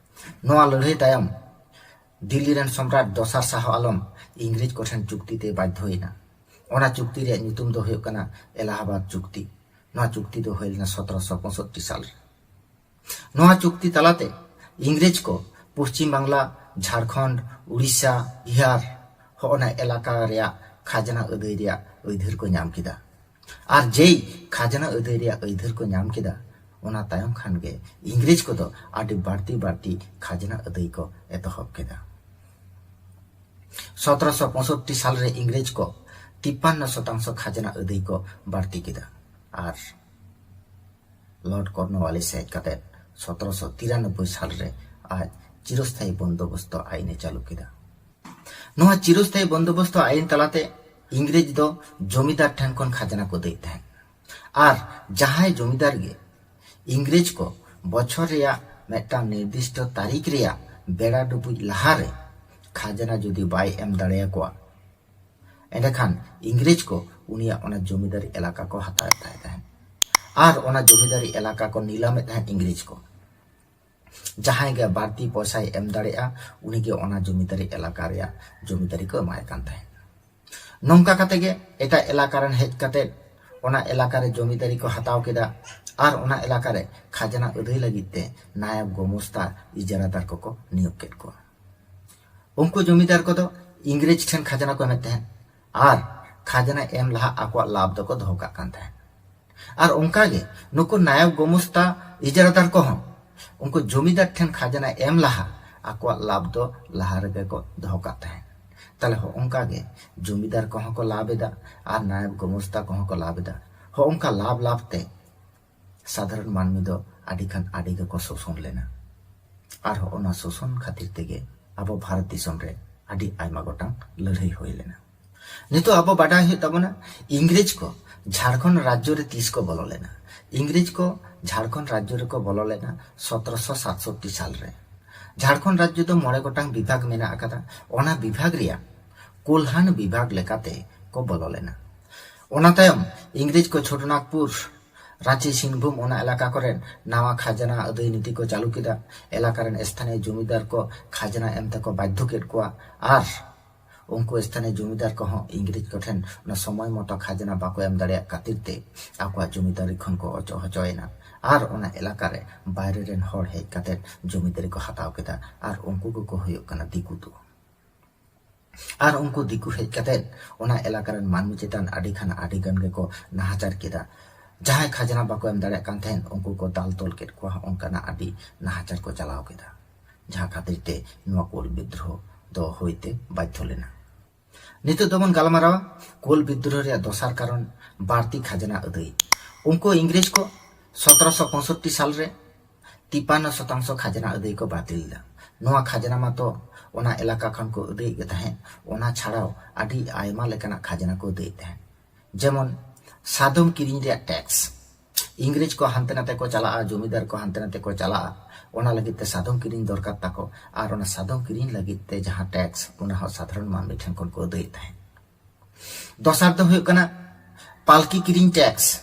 ᱱᱚᱣᱟ ᱞᱟᱹᱲᱦᱟᱹᱭ ᱛᱟᱭᱚᱢ ᱫᱤᱞᱞᱤ ᱨᱮᱱ ᱥᱚᱢᱨᱟᱴ ᱫᱚᱥᱟᱨ ᱥᱟᱦᱚ ᱟᱞᱚᱢ ᱤᱝᱨᱮᱡᱽ ᱠᱚᱴᱷᱮᱱ ᱪᱩᱠᱛᱤ ᱛᱮᱭ ᱵᱟᱫᱽᱫᱷᱚᱭᱮᱱᱟ᱾ ᱚᱱᱟ ᱪᱩᱠᱛᱤ ᱨᱮᱭᱟᱜ ᱧᱩᱛᱩᱢ ᱫᱚ ᱦᱩᱭᱩᱜ ᱠᱟᱱᱟ ᱮᱞᱟᱦᱟᱵᱟᱫ ᱪᱩᱠᱛᱤ᱾ ᱱᱚᱣᱟ ᱪᱩᱠᱛᱤ ᱫᱚ ᱦᱩᱭ ᱞᱮᱱᱟ ᱥᱚᱛᱨᱚᱥᱚ ᱯᱚᱸᱭᱥᱚᱴᱴᱤ ᱥᱟᱞ ᱨᱮ᱾ ᱱᱚᱣᱟ ᱪᱩᱠᱛᱤ ᱛᱟᱞᱟᱛᱮ ᱤᱝᱨᱮᱡᱽ ᱠᱚ ᱯᱚᱥᱪᱤᱢ ᱵᱟᱝᱞᱟ, ᱡᱷᱟᱲᱠᱷᱚᱸᱰ, ᱩᱲᱤᱥᱥᱟ, ᱵᱤᱦᱟᱨ ᱦᱚᱸᱜᱼᱚ ᱱᱟ ᱮᱞᱟᱠᱟ ᱨᱮᱭᱟᱜ ᱠᱷᱟᱡᱽᱱᱟ ᱟᱹᱫᱟᱹᱭ ᱨᱮᱭᱟᱜ ᱟᱹᱭᱫᱟᱹᱨ ᱠᱚ ᱧᱟᱢ ᱠᱮᱫᱟ᱾ ᱟᱨ ᱡᱮᱭ ᱠᱷᱟᱡᱽᱱᱟ ᱟᱹᱫᱟᱹᱭ ᱨᱮᱭᱟᱜ ᱟᱹᱭᱫᱟᱹᱨ ᱠᱚ ᱧᱟᱢ ᱠᱮᱫᱟ, ᱚᱱᱟ ᱛᱟᱭᱚᱢ ᱠᱷᱟᱱ ᱜᱮ ᱤᱝᱨᱮᱡᱽ ᱠᱚᱫᱚ ᱟᱹᱰᱤ ᱵᱟᱹᱲᱛᱤ ᱵᱟᱹᱲᱛᱤ ᱠᱷᱟᱡᱽᱱᱟ ᱟᱹᱫᱟᱹᱭ ᱠᱚ ᱮᱛᱚᱦᱚᱵ ᱠᱮᱫᱟ᱾ ᱥᱚᱛᱨᱚᱥᱚ ᱯᱚᱸᱭᱥᱚᱴᱴᱤ ᱥᱟᱞ ᱨᱮ ᱤᱝᱨᱮᱡᱽ ᱠᱚ ᱛᱤᱯᱯᱟᱱᱱᱚ ᱥᱚᱛᱟᱝᱥᱚ ᱠᱷᱟᱡᱽᱱᱟ ᱟᱹᱫᱟᱹᱭ ᱠᱚ ᱵᱟᱹᱲᱛᱤ ᱠᱮᱫᱟ᱾ ᱟᱨ ᱞᱚᱨᱰ ᱠᱚᱨᱱᱳᱣᱟᱞᱤᱥ ᱦᱮᱡ ᱠᱟᱛᱮ ᱥᱚᱛᱨᱚᱥᱚ ᱛᱤᱨᱟᱱᱚᱵᱵᱳᱭ ᱥᱟᱞ ᱨᱮ ᱟᱡ ᱪᱤᱨᱚᱥᱛᱷᱟᱭᱤ ᱵᱚᱱᱫᱳᱵᱚᱥᱛᱚ ᱟᱭᱤᱱ ᱮ ᱪᱟᱹᱞᱩ ᱠᱮᱫᱟ᱾ ᱱᱚᱣᱟ ᱪᱤᱨᱚᱥᱛᱷᱟᱭᱤ ᱵᱚᱱᱫᱳᱵᱚᱥᱛᱚ ᱟᱭᱤᱱ ᱛᱟᱞᱟᱛᱮ ᱤᱝᱨᱮᱡᱽ ᱫᱚ ᱡᱚᱢᱤᱫᱟᱨ ᱴᱷᱮᱱ ᱠᱷᱚᱱ ᱠᱷᱟᱡᱽᱱᱟ ᱠᱚ ᱟᱹᱫᱟᱹᱭᱮᱫ ᱛᱟᱦᱮᱸᱫ᱾ ᱟᱨ ᱡᱟᱦᱟᱸᱭ ᱡᱚᱢᱤᱫᱟᱨ ᱜᱮ ᱤᱝᱨᱮᱡᱽ ᱠᱚ ᱵᱚᱪᱷᱚᱨ ᱨᱮᱭᱟᱜ ᱢᱤᱫᱴᱟᱝ ᱱᱤᱨᱫᱤᱥᱴᱚ ᱛᱟᱹᱨᱤᱠᱷ ᱨᱮᱭᱟᱜ ᱵᱮᱲᱟ ᱰᱩᱵᱩᱡ ᱞᱟᱦᱟᱨᱮ ᱠᱷᱟᱡᱽᱱᱟ ᱡᱩᱫᱤ ᱵᱟᱭ ᱮᱢ ᱫᱟᱲᱮᱭᱟᱠᱚᱣᱟ, ᱮᱸᱰᱮᱠᱷᱟᱱ ᱤᱝᱨᱮᱡᱽ ᱠᱚ ᱩᱱᱤᱭᱟᱜ ᱚᱱᱟ ᱡᱚᱢᱤᱫᱟᱨᱤ ᱮᱞᱟᱠᱟ ᱠᱚ ᱦᱟᱛᱟᱣᱮᱫ ᱛᱟᱦᱮᱸ ᱛᱟᱦᱮᱸᱫ᱾ ᱟᱨ ᱚᱱᱟ ᱡᱚᱢᱤᱫᱟᱨᱤ ᱮᱞᱟᱠᱟ ᱠᱚ ᱱᱤᱞᱟᱢᱮᱫ ᱛᱟᱦᱮᱸᱫ ᱤᱝᱨᱮᱡᱽ ᱠᱚ᱾ ᱡᱟᱦᱟᱸᱭ ᱜᱮ ᱵᱟᱹᱲᱛᱤ ᱯᱚᱭᱥᱟᱭ ᱮᱢ ᱫᱟᱲᱮᱭᱟᱜᱼᱟ, ᱩᱱᱤᱜᱮ ᱚᱱᱟ ᱡᱚᱢᱤᱫᱟᱨᱤ ᱮᱞᱟᱠᱟ ᱨᱮᱭᱟᱜ ᱡᱚᱢᱤᱫᱟᱨᱤ ᱠᱚ ᱮᱢᱟᱭ ᱠᱟᱱ ᱛᱟᱦᱮᱸᱫ᱾ ᱱᱚᱝᱠᱟ ᱠᱟᱛᱮ ᱜᱮ ᱮᱴᱟᱜ ᱮᱞᱟᱠᱟ ᱨᱮᱱ ᱦᱮᱡ ᱠᱟᱛᱮ ᱚᱱᱟ ᱮᱞᱟᱠᱟ ᱨᱮ ᱡᱚᱢᱤᱫᱟᱨᱤ ᱠᱚ ᱦᱟᱛᱟᱣ ᱠᱮᱫᱟ᱾ ᱟᱨ ᱚᱱᱟ ᱮᱞᱟᱠᱟ ᱨᱮ ᱠᱷᱟᱡᱽᱱᱟ ᱟᱹᱫᱟᱹᱭ ᱞᱟᱹᱜᱤᱫ ᱛᱮ ᱱᱟᱭᱟᱵ ᱜᱚᱢᱚᱥᱛᱟ ᱤᱡᱟᱨᱟᱫᱟᱨ ᱠᱚᱠᱚ ᱱᱤᱭᱳᱜ ᱠᱮᱫ ᱠᱚᱣᱟ᱾ ᱩᱱᱠᱩ ᱡᱚᱢᱤᱫᱟᱨ ᱠᱚᱫᱚ ᱤᱝᱨᱮᱡᱽ ᱴᱷᱮᱱ ᱠᱷᱟᱡᱽᱱᱟ ᱠᱚ ᱮᱢᱮᱫ ᱛᱟᱦᱮᱸᱫ ᱟᱨ ᱠᱷᱟᱡᱽᱱᱟ ᱮᱢ ᱞᱟᱦᱟ ᱟᱠᱚᱣᱟᱜ ᱞᱟᱵᱷ ᱫᱚᱠᱚ ᱫᱚᱦᱚ ᱠᱟᱜ ᱠᱟᱱ ᱛᱟᱦᱮᱸᱫ᱾ ᱟᱨ ᱚᱱᱠᱟᱜᱮ ᱱᱩᱠᱩ ᱱᱟᱭᱚᱵ ᱜᱚᱢᱚᱥᱛᱟ ᱤᱡᱟᱨᱟᱫᱟᱨ ᱠᱚᱦᱚᱸ ᱩᱱᱠᱩ ᱡᱚᱢᱤᱫᱟᱨ ᱴᱷᱮᱱ ᱠᱷᱟᱡᱽᱱᱟ ᱮᱢ ᱞᱟᱦᱟ ᱟᱠᱚᱣᱟᱜ ᱞᱟᱵᱷ ᱫᱚ ᱞᱟᱦᱟ ᱨᱮᱜᱮ ᱠᱚ ᱫᱚᱦᱚ ᱠᱟᱜ ᱛᱟᱦᱮᱸᱫ᱾ ᱛᱟᱦᱞᱮ ᱦᱚᱸᱜᱼᱚᱝᱠᱟ ᱜᱮ ᱡᱚᱢᱤᱫᱟᱨ ᱠᱚᱦᱚᱸ ᱠᱚ ᱞᱟᱵᱷ ᱮᱫᱟ ᱟᱨ ᱱᱟᱭᱚᱵ ᱜᱚᱢᱚᱥᱛᱟ ᱠᱚᱦᱚᱸ ᱠᱚ ᱞᱟᱵᱷ ᱮᱫᱟ᱾ ᱦᱚᱸᱜᱼᱚᱝᱠᱟ ᱞᱟᱵᱷ ᱞᱟᱵᱷ ᱛᱮ ᱥᱟᱫᱷᱟᱨᱚᱱ ᱢᱟᱹᱱᱢᱤ ᱫᱚ ᱟᱹᱰᱤ ᱠᱷᱟᱱ ᱟᱹᱰᱤ ᱜᱮᱠᱚ ᱥᱳᱥᱚᱱ ᱞᱮᱱᱟ᱾ ᱟᱨ ᱦᱚᱸᱜᱼᱚ ᱱᱟ ᱥᱳᱥᱚᱱ ᱠᱷᱟᱹᱛᱤᱨ ᱛᱮᱜᱮ ᱟᱵᱚ ᱵᱷᱟᱨᱚᱛ ᱫᱤᱥᱚᱢ ᱨᱮ ᱟᱹᱰᱤ ᱟᱭᱢᱟ ᱜᱚᱴᱟᱝ ᱞᱟᱹᱲᱦᱟᱹᱭ ᱦᱩᱭ ᱞᱮᱱᱟ᱾ ᱱᱤᱛᱚᱜ ᱟᱵᱚ ᱵᱟᱰᱟᱭ ᱦᱩᱭᱩᱜ ᱛᱟᱵᱚᱱᱟ, ᱤᱝᱨᱮᱡᱽ ᱠᱚ ᱡᱷᱟᱲᱠᱷᱚᱸᱰ ᱨᱟᱡᱽᱡᱚ ᱨᱮ ᱛᱤᱥ ᱠᱚ ᱵᱚᱞᱚ ᱞᱮᱱᱟ᱾ ᱤᱝᱨᱮᱡᱽ ᱠᱚ ᱡᱷᱟᱲᱠᱷᱚᱸᱰ ᱨᱟᱡᱽᱡᱚ ᱨᱮᱠᱚ ᱵᱚᱞᱚ ᱞᱮᱱᱟ ᱥᱚᱛᱨᱚᱥᱚ ᱥᱟᱛᱥᱚᱴᱴᱤ ᱥᱟᱞ ᱨᱮ᱾ ᱡᱷᱟᱲᱠᱷᱚᱸᱰ ᱨᱟᱡᱽᱡᱚ ᱫᱚ ᱢᱚᱬᱮ ᱜᱚᱴᱟᱝ ᱵᱤᱵᱷᱟᱜᱽ ᱢᱮᱱᱟᱜ ᱟᱠᱟᱫᱟ᱾ ᱚᱱᱟ ᱵᱤᱵᱷᱟᱜᱽ ᱨᱮᱭᱟᱜ ᱠᱳᱞᱦᱟᱱ ᱵᱤᱵᱷᱟᱜᱽ ᱞᱮᱠᱟᱛᱮ ᱠᱚ ᱵᱚᱞᱚ ᱞᱮᱱᱟ᱾ ᱚᱱᱟ ᱛᱟᱭᱚᱢ ᱤᱝᱨᱮᱡᱽ ᱠᱚ ᱪᱷᱳᱴᱳᱱᱟᱜᱽᱯᱩᱨ, ᱨᱟᱸᱪᱤ, ᱥᱤᱝᱵᱷᱩᱢ ᱚᱱᱟ ᱮᱞᱟᱠᱟ ᱠᱚᱨᱮ ᱱᱟᱣᱟ ᱠᱷᱟᱡᱽᱱᱟ ᱟᱹᱫᱟᱹᱭ ᱱᱤᱛᱤ ᱠᱚ ᱪᱟᱹᱞᱩ ᱠᱮᱫᱟ᱾ ᱮᱞᱟᱠᱟ ᱨᱮᱱ ᱥᱛᱷᱟᱱᱤᱭᱚ ᱡᱚᱢᱤᱫᱟᱨ ᱠᱚ ᱠᱷᱟᱡᱽᱱᱟ ᱮᱢ ᱛᱮᱠᱚ ᱵᱟᱫᱽᱫᱷᱚ ᱠᱮᱫ ᱠᱚᱣᱟ᱾ ᱟᱨ ᱩᱱᱠᱩ ᱥᱛᱷᱟᱱᱤᱭᱚ ᱡᱚᱢᱤᱫᱟᱨ ᱠᱚᱦᱚᱸ ᱤᱝᱨᱮᱡᱽ ᱠᱚᱴᱷᱮᱱ ᱚᱱᱟ ᱥᱚᱢᱚᱭ ᱢᱚᱛᱚ ᱠᱷᱟᱡᱽᱱᱟ ᱵᱟᱠᱚ ᱮᱢ ᱫᱟᱲᱮᱭᱟᱜ ᱠᱷᱟᱹᱛᱤᱨ ᱛᱮ ᱟᱠᱚᱣᱟᱜ ᱡᱚᱢᱤᱫᱟᱨᱤ ᱠᱷᱚᱱ ᱠᱚ ᱚᱪᱚᱜ ᱦᱚᱪᱚᱭᱮᱱᱟ᱾ ᱟᱨ ᱚᱱᱟ ᱮᱞᱟᱠᱟ ᱨᱮ ᱵᱟᱭᱨᱮ ᱨᱮᱱ ᱦᱚᱲ ᱦᱮᱡ ᱠᱟᱛᱮ ᱡᱚᱢᱤᱫᱟᱨᱤ ᱠᱚ ᱦᱟᱛᱟᱣ ᱠᱮᱫᱟ᱾ ᱟᱨ ᱩᱱᱠᱩ ᱠᱚᱠᱚ ᱦᱩᱭᱩᱜ ᱠᱟᱱᱟ ᱫᱤᱠᱩ ᱫᱚ᱾ ᱟᱨ ᱩᱱᱠᱩ ᱫᱤᱠᱩ ᱦᱮᱡ ᱠᱟᱛᱮ ᱚᱱᱟ ᱮᱞᱟᱠᱟ ᱨᱮᱱ ᱢᱟᱹᱱᱢᱤ ᱪᱮᱛᱟᱱ ᱟᱹᱰᱤ ᱠᱷᱟᱱ ᱟᱹᱰᱤ ᱜᱟᱱ ᱜᱮᱠᱚ ᱱᱟᱦᱟᱪᱟᱨ ᱠᱮᱫᱟ᱾ ᱡᱟᱦᱟᱸᱭ ᱠᱷᱟᱡᱽᱱᱟ ᱵᱟᱠᱚ ᱮᱢ ᱫᱟᱲᱮᱭᱟᱜ ᱠᱟᱱ ᱛᱟᱦᱮᱸᱫ, ᱩᱱᱠᱩ ᱠᱚ ᱫᱟᱞ ᱛᱚᱞ ᱠᱮᱫ ᱠᱚᱣᱟ᱾ ᱚᱱᱠᱟᱱᱟᱜ ᱟᱹᱰᱤ ᱱᱟᱦᱟᱪᱟᱨ ᱠᱚ ᱪᱟᱞᱟᱣ ᱠᱮᱫᱟ, ᱡᱟᱦᱟᱸ ᱠᱷᱟᱹᱛᱤᱨ ᱛᱮ ᱱᱚᱣᱟ ᱠᱳᱞ ᱵᱤᱫᱽᱫᱨᱳᱦᱚ ᱫᱚ ᱦᱩᱭᱛᱮ ᱵᱟᱫᱽᱫᱷᱚ ᱞᱮᱱᱟ᱾ ᱱᱤᱛᱚᱜ ᱫᱚᱵᱚᱱ ᱜᱟᱞᱢᱟᱨᱟᱣᱟ ᱠᱳᱞ ᱵᱤᱫᱽᱫᱨᱳᱦᱚ ᱨᱮᱭᱟᱜ ᱫᱚᱥᱟᱨ ᱠᱟᱨᱚᱱ, ᱵᱟᱹᱲᱛᱤ ᱠᱷᱟᱡᱽᱱᱟ ᱟᱹᱫᱟᱹᱭ᱾ ᱩᱱᱠᱩ ᱤᱝᱨᱮᱡᱽ ᱠᱚ ᱥᱚᱛᱨᱚᱥᱚ ᱯᱚᱸᱭᱥᱚᱴᱴᱤ ᱥᱟᱞ ᱨᱮ ᱛᱤᱯᱟᱱᱱᱚ ᱥᱚᱛᱟᱝᱥᱚ ᱠᱷᱟᱡᱽᱱᱟ ᱟᱹᱫᱟᱹᱭ ᱠᱚ ᱵᱟᱹᱛᱤᱞ ᱞᱮᱫᱟ᱾ ᱱᱚᱣᱟ ᱠᱷᱟᱡᱽᱱᱟ ᱢᱟᱛᱚ ᱚᱱᱟ ᱮᱞᱟᱠᱟ ᱠᱷᱚᱱ ᱠᱚ ᱟᱹᱫᱟᱹᱭᱮᱫ ᱜᱮ ᱛᱟᱦᱮᱸᱫ, ᱚᱱᱟ ᱪᱷᱟᱲᱟᱣ ᱟᱹᱰᱤ ᱟᱭᱢᱟ ᱞᱮᱠᱟᱱᱟᱜ ᱠᱷᱟᱡᱽᱱᱟ ᱠᱚ ᱟᱹᱫᱟᱹᱭᱮᱫ ᱛᱟᱦᱮᱸᱫ᱾ ᱡᱮᱢᱚᱱ ᱥᱟᱫᱚᱢ ᱠᱤᱨᱤᱧ ᱨᱮᱭᱟᱜ ᱴᱮᱠᱥ᱾ ᱤᱝᱨᱮᱡᱽ ᱠᱚ ᱦᱟᱱᱛᱮ ᱱᱟᱛᱮ ᱠᱚ ᱪᱟᱞᱟᱜᱼᱟ, ᱡᱚᱢᱤᱫᱟᱨ ᱠᱚ ᱦᱟᱱᱛᱮ ᱱᱟᱛᱮ ᱠᱚ ᱪᱟᱞᱟᱜᱼᱟ, ᱚᱱᱟ ᱞᱟᱹᱜᱤᱫ ᱛᱮ ᱥᱟᱫᱚᱢ ᱠᱤᱨᱤᱧ ᱫᱚᱨᱠᱟᱨ ᱛᱟᱠᱚ, ᱟᱨ ᱚᱱᱟ ᱥᱟᱫᱚᱢ ᱠᱤᱨᱤᱧ ᱞᱟᱹᱜᱤᱫ ᱛᱮ ᱡᱟᱦᱟᱸ ᱴᱮᱠᱥ, ᱚᱱᱟ ᱦᱚᱸ ᱥᱟᱫᱷᱟᱨᱚᱱ ᱢᱟᱹᱱᱢᱤ ᱴᱷᱮᱱ ᱠᱷᱚᱱ ᱠᱚ ᱟᱹᱫᱟᱹᱭᱮᱫ ᱛᱟᱦᱮᱸᱫ᱾ ᱫᱚᱥᱟᱨ ᱫᱚ ᱦᱩᱭᱩᱜ ᱠᱟᱱᱟ ᱯᱟᱞᱠᱤ ᱠᱤᱨᱤᱧ ᱴᱮᱠᱥ᱾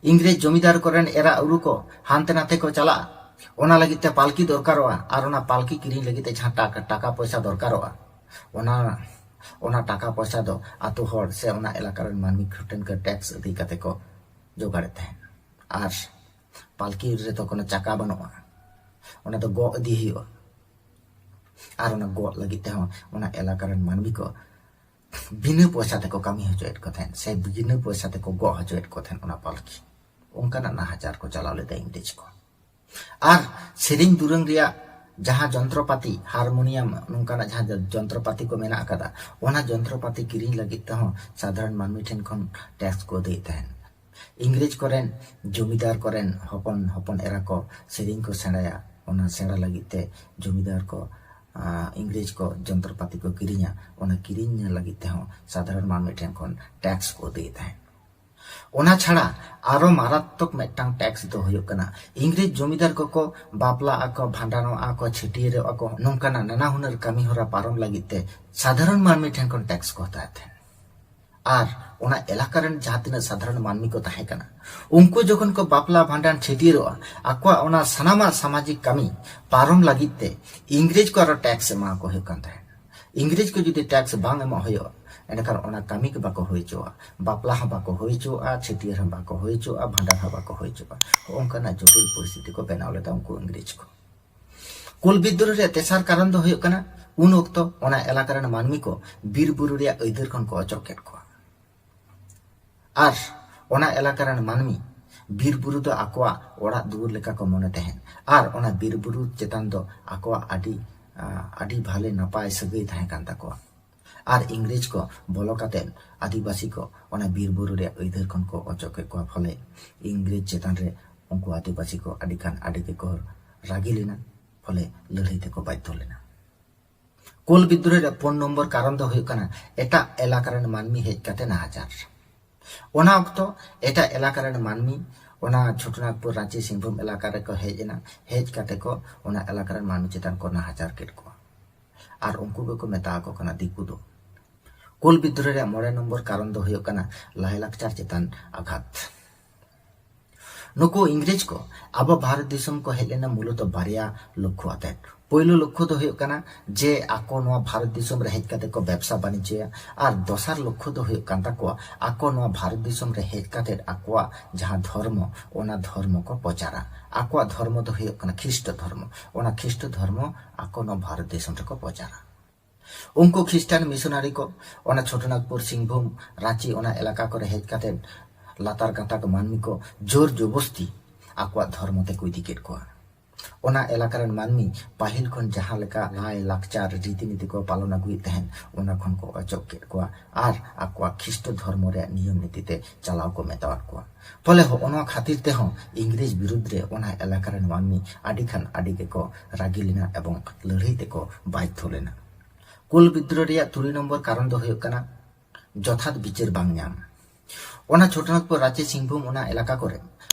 ᱤᱝᱨᱮᱡᱽ ᱡᱚᱢᱤᱫᱟᱨ ᱠᱚᱨᱮᱱ ᱮᱨᱟ ᱩᱨᱩ ᱠᱚ ᱦᱟᱱᱛᱮ ᱱᱟᱛᱮ ᱠᱚ ᱪᱟᱞᱟᱜᱼᱟ, ᱚᱱᱟ ᱞᱟᱹᱜᱤᱫ ᱛᱮ ᱯᱟᱞᱠᱤ ᱫᱚᱨᱠᱟᱨᱚᱜᱼᱟ, ᱟᱨ ᱚᱱᱟ ᱯᱟᱞᱠᱤ ᱠᱤᱨᱤᱧ ᱞᱟᱹᱜᱤᱫ ᱛᱮ ᱡᱟᱦᱟᱸ ᱴᱟᱠᱟ, ᱴᱟᱠᱟ ᱯᱚᱭᱥᱟ ᱫᱚᱨᱠᱟᱨᱚᱜᱼᱟ, ᱚᱱᱟ, ᱚᱱᱟ ᱴᱟᱠᱟ ᱯᱚᱭᱥᱟ ᱫᱚ ᱟᱛᱳ ᱦᱚᱲ ᱥᱮ ᱚᱱᱟ ᱮᱞᱟᱠᱟ ᱨᱮᱱ ᱢᱟᱹᱱᱢᱤ ᱠᱚ ᱴᱷᱮᱱ ᱠᱷᱚᱱ ᱴᱮᱠᱥ ᱤᱫᱤ ᱠᱟᱛᱮ ᱠᱚ ᱡᱚᱜᱟᱲᱮᱫ ᱛᱟᱦᱮᱸᱫ᱾ ᱟᱨ ᱯᱟᱞᱠᱤ ᱨᱮᱫᱚ ᱠᱳᱱᱳ ᱪᱟᱠᱟ ᱵᱟᱹᱱᱩᱜᱼᱟ, ᱚᱱᱟ ᱫᱚ ᱜᱚᱜ ᱤᱫᱤ ᱦᱩᱭᱩᱜᱼᱟ, ᱟᱨ ᱚᱱᱟ ᱜᱚᱜ ᱞᱟᱹᱜᱤᱫ ᱛᱮᱦᱚᱸ ᱚᱱᱟ ᱮᱞᱟᱠᱟ ᱨᱮᱱ ᱢᱟᱹᱱᱢᱤ ᱠᱚ ᱵᱤᱱᱟᱹ ᱯᱚᱭᱥᱟ ᱛᱮᱠᱚ ᱠᱟᱹᱢᱤ ᱦᱚᱪᱚᱭᱮᱫ ᱠᱚ ᱛᱟᱦᱮᱸᱫ ᱥᱮ ᱵᱤᱱᱟᱹ ᱯᱚᱭᱥᱟ ᱛᱮᱠᱚ ᱜᱚᱜ ᱦᱚᱪᱚᱭᱮᱫ ᱠᱚ ᱛᱟᱦᱮᱸᱫ ᱚᱱᱟ ᱯᱟᱞᱠᱤ᱾ ᱚᱱᱠᱟᱱᱟᱜ ᱱᱟᱦᱟᱪᱟᱨ ᱠᱚ ᱪᱟᱞᱟᱣ ᱞᱮᱫᱟ ᱤᱝᱨᱮᱡᱽ ᱠᱚ᱾ ᱟᱨ ᱥᱮᱨᱮᱧ ᱫᱩᱨᱟᱹᱝ ᱨᱮᱭᱟᱜ ᱡᱟᱦᱟᱸ ᱡᱚᱱᱛᱨᱚᱯᱟᱛᱤ, ᱦᱟᱨᱢᱳᱱᱤᱭᱟᱢ, ᱱᱚᱝᱠᱟᱱᱟᱜ ᱡᱟᱦᱟᱸ ᱡᱚᱱᱛᱨᱚᱯᱟᱛᱤ ᱠᱚ ᱢᱮᱱᱟᱜ ᱟᱠᱟᱫᱟ, ᱚᱱᱟ ᱡᱚᱱᱛᱨᱚᱯᱟᱛᱤ ᱠᱤᱨᱤᱧ ᱞᱟᱹᱜᱤᱫ ᱛᱮᱦᱚᱸ ᱥᱟᱫᱷᱟᱨᱚᱱ ᱢᱟᱹᱱᱢᱤ ᱴᱷᱮᱱ ᱠᱷᱚᱱ ᱴᱮᱠᱥ ᱠᱚ ᱟᱹᱫᱟᱹᱭᱮᱫ ᱛᱟᱦᱮᱸᱫ᱾ ᱤᱝᱨᱮᱡᱽ ᱠᱚᱨᱮᱱ ᱡᱚᱢᱤᱫᱟᱨ ᱠᱚᱨᱮᱱ ᱦᱚᱯᱚᱱ ᱦᱚᱯᱚᱱ ᱮᱨᱟ ᱠᱚ ᱥᱮᱨᱮᱧ ᱠᱚ ᱥᱮᱬᱟᱭᱟ, ᱚᱱᱟ ᱥᱮᱬᱟ ᱞᱟᱹᱜᱤᱫ ᱛᱮ ᱡᱚᱢᱤᱫᱟᱨ ᱠᱚ, ᱟᱸ, ᱤᱝᱨᱮᱡᱽ ᱠᱚ ᱡᱚᱱᱛᱨᱚᱯᱟᱹᱛᱤ ᱠᱚ ᱠᱤᱨᱤᱧᱟ, ᱚᱱᱟ ᱠᱤᱨᱤᱧ ᱞᱟᱹᱜᱤᱫ ᱛᱮᱦᱚᱸ ᱥᱟᱫᱷᱟᱨᱚᱱ ᱢᱟᱹᱱᱢᱤ ᱴᱷᱮᱱ ᱠᱷᱚᱱ ᱴᱮᱠᱥ ᱠᱚ ᱟᱹᱫᱟᱹᱭᱮᱫ ᱛᱟᱦᱮᱸᱫ᱾ ᱚᱱᱟ ᱪᱷᱟᱲᱟ ᱟᱨᱚ ᱢᱟᱨᱟᱛᱢᱚᱠ ᱢᱤᱫᱴᱟᱝ ᱴᱮᱠᱥ ᱫᱚ ᱦᱩᱭᱩᱜ ᱠᱟᱱᱟ, ᱤᱝᱨᱮᱡᱽ ᱡᱚᱢᱤᱫᱟᱨ ᱠᱚᱠᱚ ᱵᱟᱯᱞᱟᱜ ᱟᱠᱚ, ᱵᱷᱟᱸᱰᱟᱱᱚᱜ ᱟᱠᱚ, ᱪᱷᱟᱹᱴᱭᱟᱹᱨᱚᱜ ᱟᱠᱚ, ᱱᱚᱝᱠᱟᱱᱟᱜ ᱱᱟᱱᱟ ᱦᱩᱱᱟᱹᱨ ᱠᱟᱹᱢᱤ ᱦᱚᱨᱟ ᱯᱟᱨᱚᱢ ᱞᱟᱹᱜᱤᱫ ᱛᱮ ᱥᱟᱫᱷᱟᱨᱚᱱ ᱢᱟᱹᱱᱢᱤ ᱴᱷᱮᱱ ᱠᱷᱚᱱ ᱴᱮᱠᱥ ᱠᱚ ᱦᱟᱛᱟᱣᱮᱫ ᱛᱟᱦᱮᱸᱫ᱾ ᱟᱨ ᱚᱱᱟ ᱮᱞᱟᱠᱟ ᱨᱮᱱ ᱡᱟᱦᱟᱸ ᱛᱤᱱᱟᱹᱜ ᱥᱟᱫᱷᱟᱨᱚᱱ ᱢᱟᱹᱱᱢᱤ ᱠᱚ ᱛᱟᱦᱮᱸ ᱠᱟᱱᱟ, ᱩᱱᱠᱩ ᱡᱚᱠᱷᱚᱱ ᱠᱚ ᱵᱟᱯᱞᱟ, ᱵᱷᱟᱸᱰᱟᱱ, ᱪᱷᱟᱹᱴᱭᱟᱹᱨᱚᱜᱼᱟ, ᱟᱠᱚᱣᱟᱜ ᱚᱱᱟ ᱥᱟᱱᱟᱢᱟᱜ ᱥᱟᱢᱟᱡᱤᱠ ᱠᱟᱹᱢᱤ ᱯᱟᱨᱚᱢ ᱞᱟᱹᱜᱤᱫ ᱛᱮ ᱤᱝᱨᱮᱡᱽ ᱠᱚ ᱟᱨᱚ ᱴᱮᱠᱥ ᱮᱢᱟ ᱠᱚ ᱦᱩᱭᱩᱜ ᱠᱟᱱ ᱛᱟᱦᱮᱸᱫ᱾ ᱤᱝᱨᱮᱡᱽ ᱠᱚ ᱡᱩᱫᱤ ᱴᱮᱠᱥ ᱵᱟᱝ ᱮᱢᱚᱜ ᱦᱩᱭᱩᱜᱼᱟ, ᱮᱸᱰᱮᱠᱷᱟᱱ ᱚᱱᱟ ᱠᱟᱹᱢᱤ ᱜᱮ ᱵᱟᱠᱚ ᱦᱩᱭ ᱦᱚᱪᱚᱣᱟᱜᱼᱟ, ᱵᱟᱯᱞᱟ ᱦᱚᱸ ᱵᱟᱠᱚ ᱦᱩᱭ ᱦᱚᱪᱚᱣᱟᱜᱼᱟ, ᱪᱷᱟᱹᱴᱭᱟᱹᱨ ᱦᱚᱸ ᱵᱟᱠᱚ ᱦᱩᱭ ᱦᱚᱪᱚᱣᱟᱜᱼᱟ, ᱵᱷᱟᱸᱰᱟᱱ ᱦᱚᱸ ᱵᱟᱠᱚ ᱦᱩᱭ ᱦᱚᱪᱚᱣᱟᱜᱼᱟ᱾ ᱦᱚᱸᱜᱼᱚ ᱱᱚᱝᱠᱟᱱᱟᱜ ᱡᱚᱴᱤᱞ ᱯᱚᱨᱤᱥᱛᱷᱤᱛᱤ ᱠᱚ ᱵᱮᱱᱟᱣ ᱞᱮᱫᱟ ᱩᱱᱠᱩ ᱤᱝᱨᱮᱡᱽ ᱠᱚ᱾ ᱠᱳᱞ ᱵᱤᱫᱽᱫᱨᱳᱦ ᱨᱮᱭᱟᱜ ᱛᱮᱥᱟᱨ ᱠᱟᱨᱚᱱ ᱫᱚ ᱦᱩᱭᱩᱜ ᱠᱟᱱᱟ, ᱩᱱ ᱚᱠᱛᱚ ᱚᱱᱟ ᱮᱞᱟᱠᱟ ᱨᱮᱱ ᱢᱟᱹᱱᱢᱤ ᱠᱚ ᱵᱤᱨ ᱵᱩᱨᱩ ᱨᱮᱭᱟᱜ ᱟᱹᱭᱫᱟᱹᱨ ᱠᱷᱚᱱ ᱠᱚ ᱚᱪᱚᱜ ᱠᱮᱫ ᱠᱚᱣᱟ᱾ ᱟᱨ ᱚᱱᱟ ᱮᱞᱟᱠᱟ ᱨᱮᱱ ᱢᱟᱹᱱᱢᱤ ᱵᱤᱨ ᱵᱩᱨᱩ ᱫᱚ ᱟᱠᱚᱣᱟᱜ ᱚᱲᱟᱜ ᱫᱩᱣᱟᱹᱨ ᱞᱮᱠᱟ ᱠᱚ ᱢᱚᱱᱮ ᱛᱟᱦᱮᱸᱫ, ᱟᱨ ᱚᱱᱟ ᱵᱤᱨ ᱵᱩᱨᱩ ᱪᱮᱛᱟᱱ ᱫᱚ ᱟᱠᱚᱣᱟᱜ ᱟᱹᱰᱤ, ᱟᱸ, ᱟᱹᱰᱤ ᱵᱷᱟᱞᱮ ᱱᱟᱯᱟᱭ ᱥᱟᱹᱜᱟᱹᱭ ᱛᱟᱦᱮᱸ ᱠᱟᱱ ᱛᱟᱠᱚᱣᱟ᱾ ᱟᱨ ᱤᱝᱨᱮᱡᱽ ᱠᱚ ᱵᱚᱞᱚ ᱠᱟᱛᱮᱫ ᱟᱹᱫᱤᱵᱟᱹᱥᱤ ᱠᱚ ᱚᱱᱟ ᱵᱤᱨ ᱵᱩᱨᱩ ᱨᱮᱭᱟᱜ ᱟᱹᱭᱫᱟᱹᱨ ᱠᱷᱚᱱ ᱠᱚ ᱚᱪᱚᱜ ᱠᱮᱫ ᱠᱚᱣᱟ, ᱯᱷᱚᱞᱮ ᱤᱝᱨᱮᱡᱽ ᱪᱮᱛᱟᱱ ᱨᱮ ᱩᱱᱠᱩ ᱟᱹᱫᱤᱵᱟᱹᱥᱤ ᱠᱚ ᱟᱹᱰᱤ ᱠᱷᱟᱱ ᱟᱹᱰᱤ ᱜᱮᱠᱚ ᱨᱟᱹᱜᱤ ᱞᱮᱱᱟ, ᱯᱷᱚᱞᱮ ᱞᱟᱹᱲᱦᱟᱹᱭ ᱛᱮᱠᱚ ᱵᱟᱫᱽᱫᱷᱚ ᱞᱮᱱᱟ᱾ ᱠᱳᱞ ᱵᱤᱫᱽᱫᱨᱳᱦᱤ ᱨᱮᱭᱟᱜ ᱯᱩᱱ ᱱᱚᱢᱵᱚᱨ ᱠᱟᱨᱚᱱ ᱫᱚ ᱦᱩᱭᱩᱜ ᱠᱟᱱᱟ ᱮᱴᱟᱜ ᱮᱞᱟᱠᱟ ᱨᱮᱱ ᱢᱟᱹᱱᱢᱤ ᱦᱮᱡ ᱠᱟᱛᱮ ᱱᱟᱦᱟᱪᱟᱨ᱾ ᱚᱱᱟ ᱚᱠᱛᱚ ᱮᱴᱟᱜ ᱮᱞᱟᱠᱟ ᱨᱮᱱ ᱢᱟᱹᱱᱢᱤ ᱚᱱᱟ ᱪᱷᱳᱴᱳᱱᱟᱜᱽᱯᱩᱨ, ᱨᱟᱸᱪᱤ, ᱥᱤᱝᱵᱷᱩᱢ ᱮᱞᱟᱠᱟ ᱨᱮᱠᱚ ᱦᱮᱡ ᱮᱱᱟ᱾ ᱦᱮᱡ ᱠᱟᱛᱮ ᱠᱚ ᱚᱱᱟ ᱮᱞᱟᱠᱟ ᱨᱮᱱ ᱢᱟᱹᱱᱢᱤ ᱪᱮᱛᱟᱱ ᱠᱚ ᱱᱟᱦᱟᱪᱟᱨ ᱠᱮᱫ ᱠᱚᱣᱟ᱾ ᱟᱨ ᱩᱱᱠᱩ ᱜᱮᱠᱚ ᱢᱮᱛᱟ ᱟᱠᱚ ᱠᱟᱱᱟ ᱫᱤᱠᱩ ᱫᱚ᱾ ᱠᱳᱞ ᱵᱤᱫᱽᱫᱨᱳᱦᱤ ᱨᱮᱭᱟᱜ ᱢᱚᱬᱮ ᱱᱚᱢᱵᱚᱨ ᱠᱟᱨᱚᱱ ᱫᱚ ᱦᱩᱭᱩᱜ ᱠᱟᱱᱟ ᱞᱟᱭᱼᱞᱟᱠᱪᱟᱨ ᱪᱮᱛᱟᱱ ᱟᱜᱷᱟᱛ᱾ ᱱᱩᱠᱩ ᱤᱝᱨᱮᱡᱽ ᱠᱚ ᱟᱵᱚ ᱵᱷᱟᱨᱚᱛ ᱫᱤᱥᱚᱢ ᱠᱚ ᱦᱮᱡ ᱞᱮᱱᱟ ᱢᱩᱞᱚᱛᱚ ᱵᱟᱨᱭᱟ ᱞᱚᱠᱠᱷᱚ ᱟᱛᱮᱫ᱾ ᱯᱳᱭᱞᱳ ᱞᱚᱠᱠᱷᱚ ᱫᱚ ᱦᱩᱭᱩᱜ ᱠᱟᱱᱟ ᱡᱮ ᱟᱠᱚ ᱱᱚᱣᱟ ᱵᱷᱟᱨᱚᱛ ᱫᱤᱥᱚᱢ ᱨᱮ ᱦᱮᱡ ᱠᱟᱛᱮ ᱠᱚ ᱵᱮᱵᱽᱥᱟ ᱵᱟᱱᱤᱡᱽᱡᱚᱭᱟ, ᱟᱨ ᱫᱚᱥᱟᱨ ᱞᱚᱠᱠᱷᱚ ᱫᱚ ᱦᱩᱭᱩᱜ ᱠᱟᱱ ᱛᱟᱠᱚᱣᱟ ᱟᱠᱚ ᱱᱚᱣᱟ ᱵᱷᱟᱨᱚᱛ ᱫᱤᱥᱚᱢ ᱨᱮ ᱦᱮᱡ ᱠᱟᱛᱮ ᱟᱠᱚᱣᱟᱜ ᱡᱟᱦᱟᱸ ᱫᱷᱚᱨᱢᱚ, ᱚᱱᱟ ᱫᱷᱚᱨᱢᱚ ᱠᱚ ᱯᱨᱚᱪᱟᱨᱟ᱾ ᱟᱠᱚᱣᱟᱜ ᱫᱷᱚᱨᱢᱚ ᱫᱚ ᱦᱩᱭᱩᱜ ᱠᱟᱱᱟ ᱠᱷᱨᱤᱥᱴᱚ ᱫᱷᱚᱨᱢᱚ᱾ ᱚᱱᱟ ᱠᱷᱨᱤᱥᱴᱚ ᱫᱷᱚᱨᱢᱚ ᱟᱠᱚ ᱱᱚᱣᱟ ᱵᱷᱟᱨᱚᱛ ᱫᱤᱥᱚᱢ ᱨᱮᱠᱚ ᱯᱨᱚᱪᱟᱨᱟ᱾ ᱩᱱᱠᱩ ᱠᱷᱨᱤᱥᱴᱟᱱ ᱢᱤᱥᱚᱱᱟᱨᱤ ᱠᱚ ᱚᱱᱟ ᱪᱷᱳᱴᱳᱱᱟᱜᱽᱯᱩᱨ, ᱥᱤᱝᱵᱷᱩᱢ, ᱨᱟᱸᱪᱤ, ᱚᱱᱟ ᱮᱞᱟᱠᱟ ᱠᱚᱨᱮ ᱦᱮᱡ ᱠᱟᱛᱮ ᱞᱟᱛᱟᱨ ᱜᱟᱛᱟᱠ ᱢᱟᱹᱱᱢᱤ ᱠᱚ ᱡᱳᱨ ᱡᱚᱵᱚᱥᱛᱤ ᱟᱠᱚᱣᱟᱜ ᱫᱷᱚᱨᱢᱚ ᱛᱮᱠᱚ ᱤᱫᱤ ᱠᱮᱫ ᱠᱚᱣᱟ᱾ ᱚᱱᱟ ᱮᱞᱟᱠᱟ ᱨᱮᱱ ᱢᱟᱹᱱᱢᱤ ᱯᱟᱹᱦᱤᱞ ᱠᱷᱚᱱ ᱡᱟᱦᱟᱸ ᱞᱮᱠᱟ ᱞᱟᱭ ᱞᱟᱠᱪᱟᱨ ᱨᱤᱛᱤᱱᱤᱛᱤ ᱠᱚ ᱯᱟᱞᱚᱱ ᱟᱹᱜᱩᱭᱮᱫ ᱛᱟᱦᱮᱸᱫ, ᱚᱱᱟ ᱠᱷᱚᱱ ᱠᱚ ᱚᱪᱚᱜ ᱠᱮᱫ ᱠᱚᱣᱟ ᱟᱨ ᱟᱠᱚᱣᱟᱜ ᱠᱷᱨᱤᱥᱴᱚ ᱫᱷᱚᱨᱢᱚ ᱨᱮᱭᱟᱜ ᱱᱤᱭᱚᱢ ᱱᱤᱛᱤ ᱛᱮ ᱪᱟᱞᱟᱣ ᱠᱚ ᱢᱮᱛᱟᱣᱟᱫ ᱠᱚᱣᱟ᱾ ᱯᱷᱚᱞᱮ ᱦᱚᱸᱜᱼᱚ ᱱᱚᱣᱟ ᱠᱷᱟᱹᱛᱤᱨ ᱛᱮᱦᱚᱸ ᱤᱝᱨᱮᱡᱽ ᱵᱤᱨᱩᱫᱽ ᱨᱮ ᱚᱱᱟ ᱮᱞᱟᱠᱟ ᱨᱮᱱ ᱢᱟᱹᱱᱢᱤ ᱟᱹᱰᱤ ᱠᱷᱟᱱ ᱟᱹᱰᱤ ᱜᱮᱠᱚ ᱨᱟᱹᱜᱤ ᱞᱮᱱᱟ ᱮᱵᱚᱝ ᱞᱟᱹᱲᱦᱟᱹᱭ ᱛᱮᱠᱚ ᱵᱟᱫᱽᱫᱷᱚ ᱞᱮᱱᱟ᱾ ᱠᱳᱞ ᱵᱤᱫᱽᱫᱨᱳᱦ ᱨᱮᱭᱟᱜ ᱛᱩᱨᱩᱭ ᱱᱚᱢᱵᱚᱨ ᱠᱟᱨᱚᱱ ᱫᱚ ᱦᱩᱭᱩᱜ ᱠᱟᱱᱟ ᱡᱚᱛᱷᱟᱛ ᱵᱤᱪᱟᱹᱨ ᱵᱟᱝ ᱧᱟᱢ᱾ ᱚᱱᱟ ᱪᱷᱳᱴᱳᱱᱟᱜᱽᱯᱩᱨ, ᱨᱟᱸᱪᱤ, ᱥᱤᱝᱵᱷᱩᱢ, ᱚᱱᱟ ᱮᱞᱟᱠᱟ ᱠᱚᱨᱮ